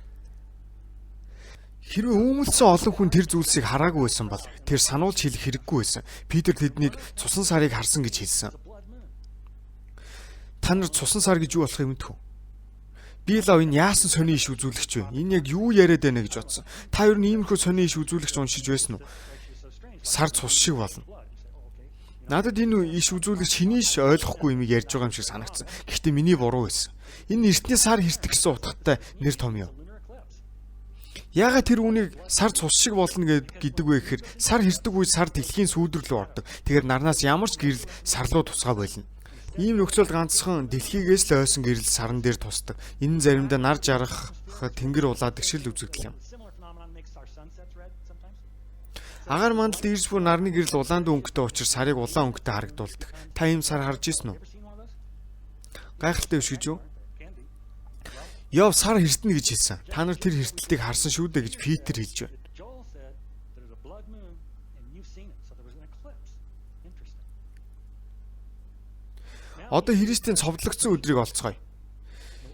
Хэрвээ үүмэлсэн олон хүн тэр зүйлсийг хараагүй байсан бол тэр сануулж хэлэх хэрэггүй байсан. Питер тэднийг цусан сарыг харсан гэж хэлсэн. Та нар цусан сар гэж юу болохыг мэдэх үү? Би лав энэ яасан сони иш үзүүлэгч вэ? Энэ яг юу яриад байна гэж бодсон. Та ер нь иймэрхүү сони иш үзүүлэгч уншиж байсан уу? Сар цус шиг болно. Надад энэ иш үзүүлэгч хэний ш ойлгохгүй юм ярьж байгаа юм шиг санагдсан. Гэхдээ миний буруу байсан. Энэ эртний сар хэртэх гэсэн утгатай нэр том юм. Яагаад тэр үнийг сар цус шиг болно гэдэг вэ гэхээр сар хэрдэг үед сар дэлхийн сүүдэр рүү ордог. Тэгэхээр нарнаас ямар ч гэрэл сар руу тусгай болно. Ийм нөхцөл ганцхан дэлхийгээс л ойсон гэрэл саран дээр тусдаг. Энэ нь заримдаа нар жаргах тэнгэр улаадаг шиг л үзэгдэл юм. Агаар мандалд ирж буй нарны гэрэл улаан өнгөтэй учраас сарыг улаан өнгөтэй харагдуулдаг. Та ийм сар харж ирсэн үү? Гайхалтай биш гэж юу? Йов сар хэртэнэ гэж хэлсэн. Та нар тэр хэртэлтийг харсан шүү дээ гэж Питер хэлж байна. Одоо Христийн цовдлогдсон өдрийг олцгоё.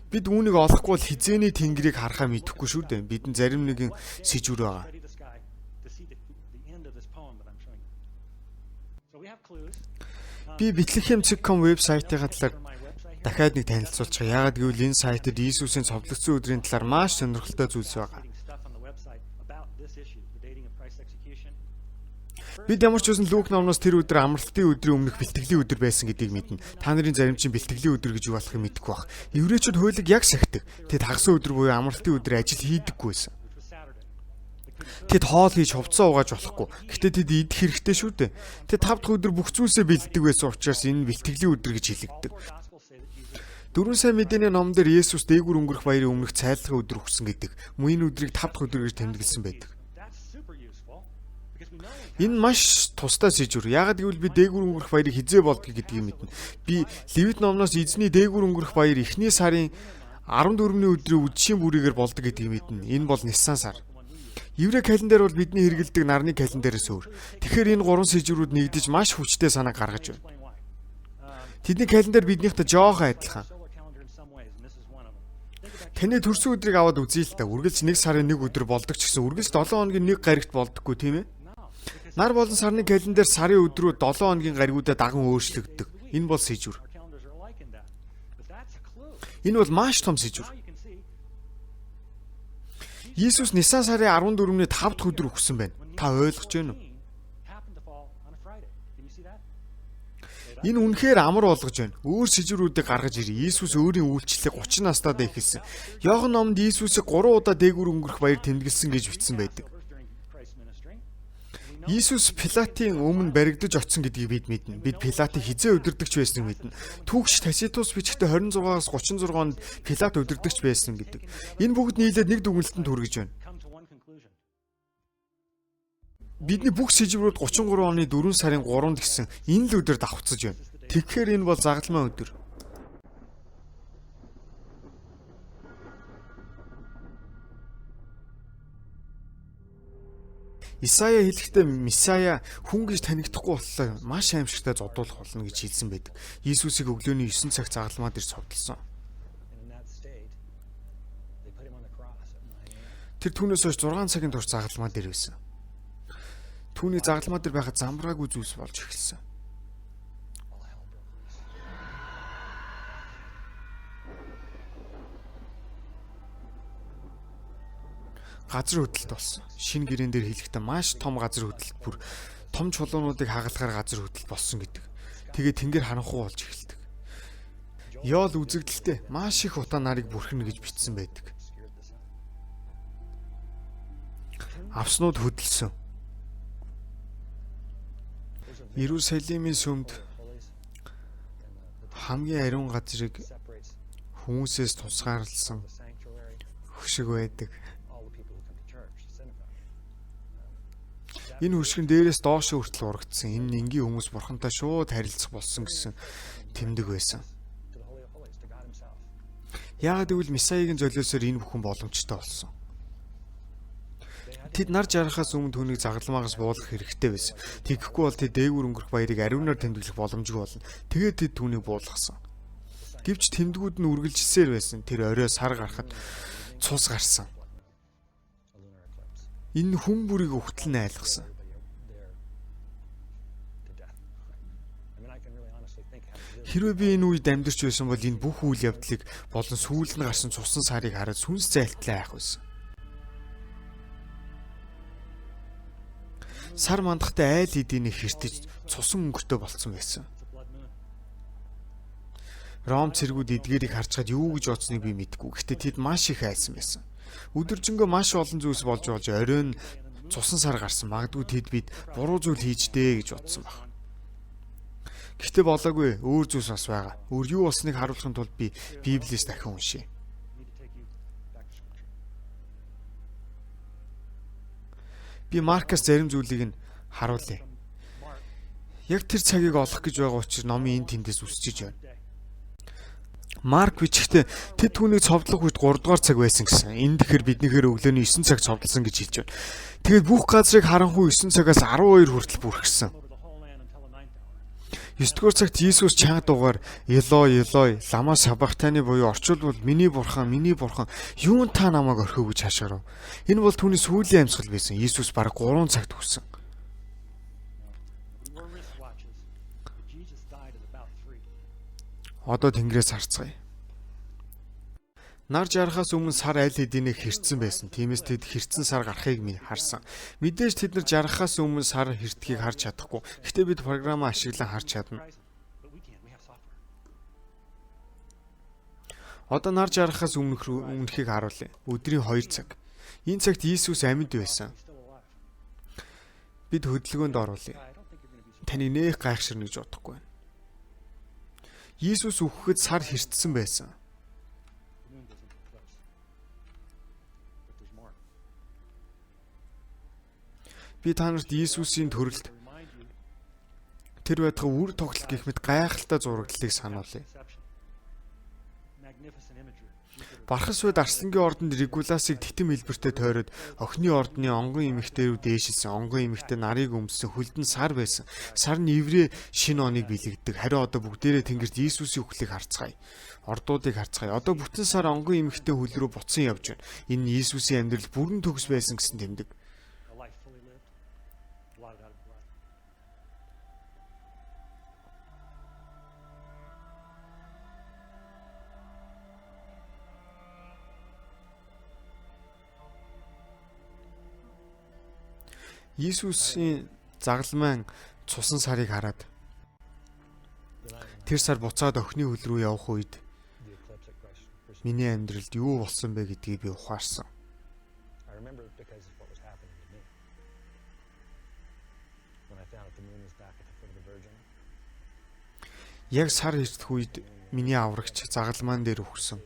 Бид үүнийг олохгүй бол хизээний тэнгэрийг харахаа мэдэхгүй шүү дээ. Бидэнд зарим нэгэн сэжүр байгаа. Би Bethlehem.com вебсайтын талаар дахиад нэг танилцуулчих. Яагаад гэвэл энэ сайтад Иесусийн цовдлогдсон өдрийн талаар маш сонирхолтой зүйлс байгаа. Бид ямар ч байсан Лук номноос тэр өдөр амралтын өдрийн өмнөх бэлтгэлийн өдөр байсан гэдгийг мэднэ. Та нарын зарим чинь бэлтгэлийн өдөр гэж юу болохыг мэдэхгүй байх. Еврейчүүд хуулийг яг сахидаг. Тэд хагас өдөр буюу амралтын өдөр ажил хийдэггүй байсан. Тэд хоол хийж хувцас угааж болохгүй. Гэтэ тэд идэх хэрэгтэй шүү дээ. Тэд 5 дахь өдөр бүх зүйлсээ бэлддэг байсан учраас энэ бэлтгэлийн өдөр гэж хэлэгддэг. Дөрвөн сайн мэдээний номон дээр Есүс дээгүүр өнгөрөх баярын өмнөх цайлгын өдөр өгсөн гэдэг. Мөн энэ өдрийг 5 дахь өдөр гэж тэмдэглэсэн байдаг. Энэ маш тустай сэжүр. Яагаад гэвэл би дээгүүр өнгөрөх баярыг хизээ болдгийг гэдгийг мэднэ. Би Левит номноос эзний дээгүүр өнгөрөх баяр эхний сарын 14-ний өдрийн үдшийн бүрийгээр болдог гэдгийг мэднэ. Энэ бол Нисан сар. Еврей календар бол бидний хэрэглэдэг нарны календараас өөр. Тэгэхээр энэ гурван сэжүрүүд нэгдэж маш хүчтэй санаа гаргаж байна. Тэдний календар биднийхтэй жоохон адилхан. Таны төрсөн өдрийг аваад үзье л да. Үргэлж 1 сарын 1 өдөр болдог ч гэсэн үргэлж 7 хоногийн 1 гаригт болдоггүй тийм ээ. Нар болон сарны календар сарын өдрүүд 7 хоногийн гаригуудаа даган өөрчлөгддөг. Энэ бол сэжүр. Энэ бол маш том сэжүр. Иесус Нисан сарын 14-ний 5 дахь өдөр үхсэн байна. Та ойлгож байна уу? Энэ үнэхээр амар болгож байна. Өөр сэжүүрүүдийг гаргаж ирээ. Иесус өөрийн үйлчлэлийг 30 настайд эхэлсэн. Иохан номонд Иесусыг 3 удаа дээгүүр өнгөрөх баяр тэмдэглэсэн гэж бичсэн байдаг. Иесус Пилатын өмнө баригдаж очсон гэдгийг бид мэднэ. Бид Пилатыг хизээ удирдагч байсныг мэднэ. Түүхч Таситус бичгтээ 26-аас 36 онд Пилат удирдагч байсан гэдэг. Энэ бүгд нийлээд нэг дүгнэлтэнд хүргэж байна. Бидний бүх сэжврүүд 33 оны 4 сарын 3-нд гэсэн энэ л өдөр давхцаж байна. Тэгэхээр энэ бол загалмай өдөр. Исая хэлэхдээ Месая хүн гэж танигдахгүй боллоо маш аимшигтай зодуулах болно гэж хэлсэн байдаг. Иесусыг өглөөний 9 цаг загалмаа дээр цовдлсон. Тэр түүнээс хойш 6 цагийн турш загалмаа дээр байсан. Түүний загалмаа дээр байхад замбраагүй зүйлс болж эхэлсэн. Газар хөдлөлт болсон. Шинэ гэрэн дээр хэлэхдээ маш том газар хөдлөлт бүр том чулуунуудыг хагалахаар газар хөдлөлт болсон гэдэг. Тэгээ тэнгэр харанхуй болж эхэлдэг. Йоол үзэгдэлтэй маш их утаа нарыг бүрхнэ гэж бичсэн байдаг. Авснууд хөдөлсөн. Иерусалимийн сүмд хамгийн ариун газрыг хүмүүсээс тусгаарласан хөшиг байдаг. Энэ хөшиг нь дээрээс доошоо хүртэл урагдсан. Энэ нь энгийн хүмүүс бурхантай шууд харилцах болсон гэсэн тэмдэг байсан. Яагаад гэвэл Месаигийн золиосоор энэ бүхэн боломжтой болсон. Тэд нар жаргахаас өмнө түүнийг загалмаагаас буулгах хэрэгтэй байсан. Тэгэхгүй бол тэд дээгүүр өнгөрөх баярыг ариунаар тэмдэглэх боломжгүй болно. Тэгээд тэд түүнийг буулгасан. Гэвч тэмдгүүд нь үргэлжилсээр байсан. Тэр орой сар гарахад цус гарсан. Энэ хүн бүрийг өгтөл нь айлгсан. Хэрвээ би энэ үед амьдарч байсан бол энэ бүх үйл явдлыг болон сүүлд нь гарсан цусан сарыг хараад сүнс зайлтлаа айх байсан. Сар мандахтай айл эдийнийг хэртэж цусан өнгөтэй болцсон байсан. Ром цэргүүд эдгээрийг харж хад юу гэж бодсныг би мэдэхгүй. Гэхдээ тэд маш их айсан байсан. Өдөржингөө маш олон зүйлс болж оройн цусан сар гарсан. Магадгүй тэд бид буруу зүйл хийж дээ гэж бодсон баг. Гэхдээ болоогүй, өөр зүйлс бас байгаа. Өөр юу болсныг харуулахын тулд би Библиэс дахин уншъя. Би Маркаас зарим зүйлийг нь харуулъя. Яг тэр цагийг олох гэж байгаа учраас номын энэ тэндээс үсчиж байна. Марк бичгтээ тэд түүнийг цовдлох үед 3 дугаар цаг байсан гэсэн. Энэ тэгэхээр биднийхээр өглөөний 9 цаг цовдлсон гэж хэлж байна. Тэгээд бүх газрыг харанхуй 9 цагаас 12 хүртэл бүрхсэн. 9 дугаар цагт Иесус чанга дуугаар "Елой, Елой, лама сабахтани" буюу орчуулбал "Миний бурхан, миний бурхан, юун та намайг орхив" гэж хашгирав. Энэ бол түүний сүүлийн амьсгал байсан. Иесус бараг 3 цагт үхсэн. Одоо тэнгэрээс харцгаая. Нар жаргахаас өмнө сар аль хэдийнэ хэрцэн байсан. Тиймээс тэд хэрцэн сар гарахыг минь харсан. Мэдээж тэд нар жаргахаас өмнө сар хэртгийг харж чадахгүй. Гэхдээ бид програмаа ашиглан харж чадна. Одоо нар жаргахаас өмнөхийг харуулъя. Өдрийн 2 цаг. Энэ цагт Иесус амьд байсан. Бид хөдөлгөөнд оруулъя. Таны нэх гайхширна гэж бодохгүй байна. Иесус үхэхэд сар хэртсэн байсан. Би та нарт Иесусийн төрөлд тэр байтугай үр тоглолт гэх мэт гайхалтай зураглалыг сануулъя. Бархас үед Арслангийн ордонд Регуласыг титэм хэлбэртэй тойроод охины ордны онгон эмэгтэй рүү дээшилсэн. Онгон эмэгтэй нарыг өмссөн, хөлд нь сар байсан. Сар нь еврей шинэ оныг бэлэгддэг. Харин одоо бүгдээрээ тэнгэрт Иесусийн үхлийг харцгаая. Ордуудыг харцгаая. Одоо бүтэн сар онгон эмэгтэй хөл рүү буцан явж байна. Энэ нь Иесусийн амьдрал бүрэн төгс байсан гэсэн тэмдэг. Иесусийн загалмайн цусан сарыг хараад тэр сар буцаад охины хөл рүү явах үед миний амьдралд юу болсон бэ гэдгийг би ухаарсан. Яг сар ирдэх үед миний аврагч загалмаан дээр үхсэн.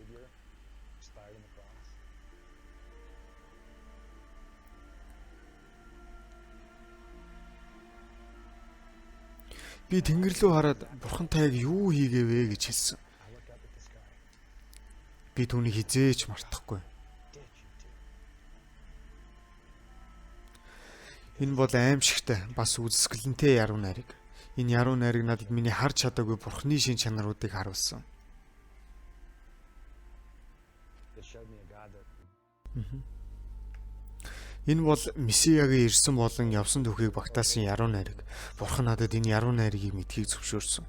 Би тэнгэр лүү хараад бурхан тайг юу хийгээвэ гэж хэлсэн. Би түүнийг хизээч мартахгүй. Энэ бол аимшигтай бас үзэсгэлэнтэй яруу найраг. Энэ яруу найраг надад миний харж чадаагүй бурхны шин чанаруудыг харуулсан. Энэ бол Месиагийн ирсэн болон явсан түүхийг багтаасан яруу найраг. Бурхан надад энэ яруу найргийг мэдхийг зөвшөөрсөн.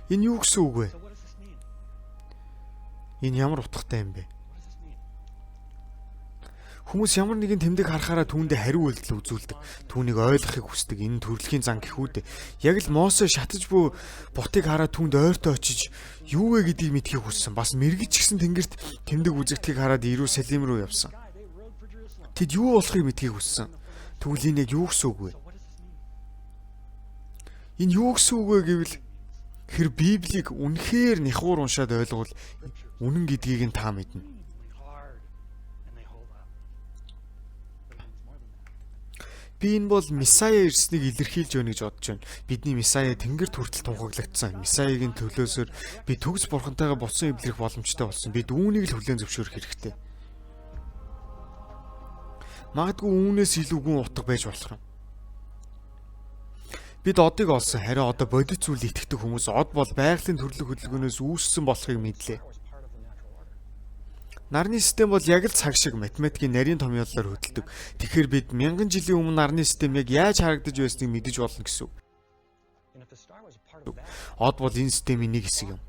Энэ юу гэсэн үг вэ? Энэ ямар утгатай юм бэ? Хүмүүс ямар нэгэн тэмдэг харахаараа түүндээ хариу үйлдэл үзүүлдэг. Түүнийг ойлгохыг хүсдэг. Энэ төрөлхийн зан гэхүү дээ. Яг л Мосе шатаж буй ботыг хараад түүнд ойртой очиж юу вэ гэдгийг мэдхийг хүссэн. Бас мэрэгч гисэн тэнгэрт тэмдэг үзэгдэхийг хараад Иерусалим руу явсан. Тэд юу болохыг мэдхийг хүссэн. Тэгвэл энэ яг юу гэсэн үг вэ? Энэ юу гэсэн үг вэ гэвэл хэр Библийг үнэхээр няхуур уншаад ойлгвол үнэн гэдгийг нь та мэднэ. Би энэ бол Месиа ирснийг илэрхийлж байна гэж бодож байна. Бидний Месиа тэнгэрт хүртэл тунхаглагдсан. Месиагийн төлөөсөөр би төгс бурхантайгаа буцан эвлэрэх боломжтой болсон. Бид үүнийг л хүлээн зөвшөөрөх хэрэгтэй. Магадгүй үүнээс илүү гүн утга байж болох юм. Бид одыг олсон. Харин одоо бодит зүйл итгэдэг хүмүүс од бол байгалийн төрлөх хөдөлгөөнөөс үүссэн болохыг мэдлээ. Нарны систем бол яг л цаг шиг математикийн нарийн томьёоллоор хөдөлдөг. Тэгэхээр бид мянган жилийн өмнө нарны систем яг яаж харагдаж байсныг мэдэж болно гэсэн үг. Од бол энэ системийн нэг хэсэг юм.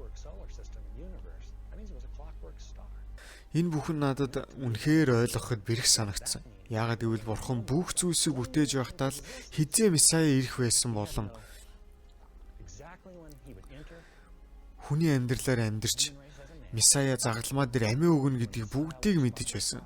Энэ бүхэн надад үнэхээр ойлгоход бэрх санагдсан. Яагаад гэвэл Бурхан бүх зүйлсийг бүтээж байхдаа л хэзээ Месиа ирэх байсан болон хүний амьдралаар амьдарч Месиа загалмаа дээр амиа өгнө гэдгийг бүгдийг мэдэж байсан.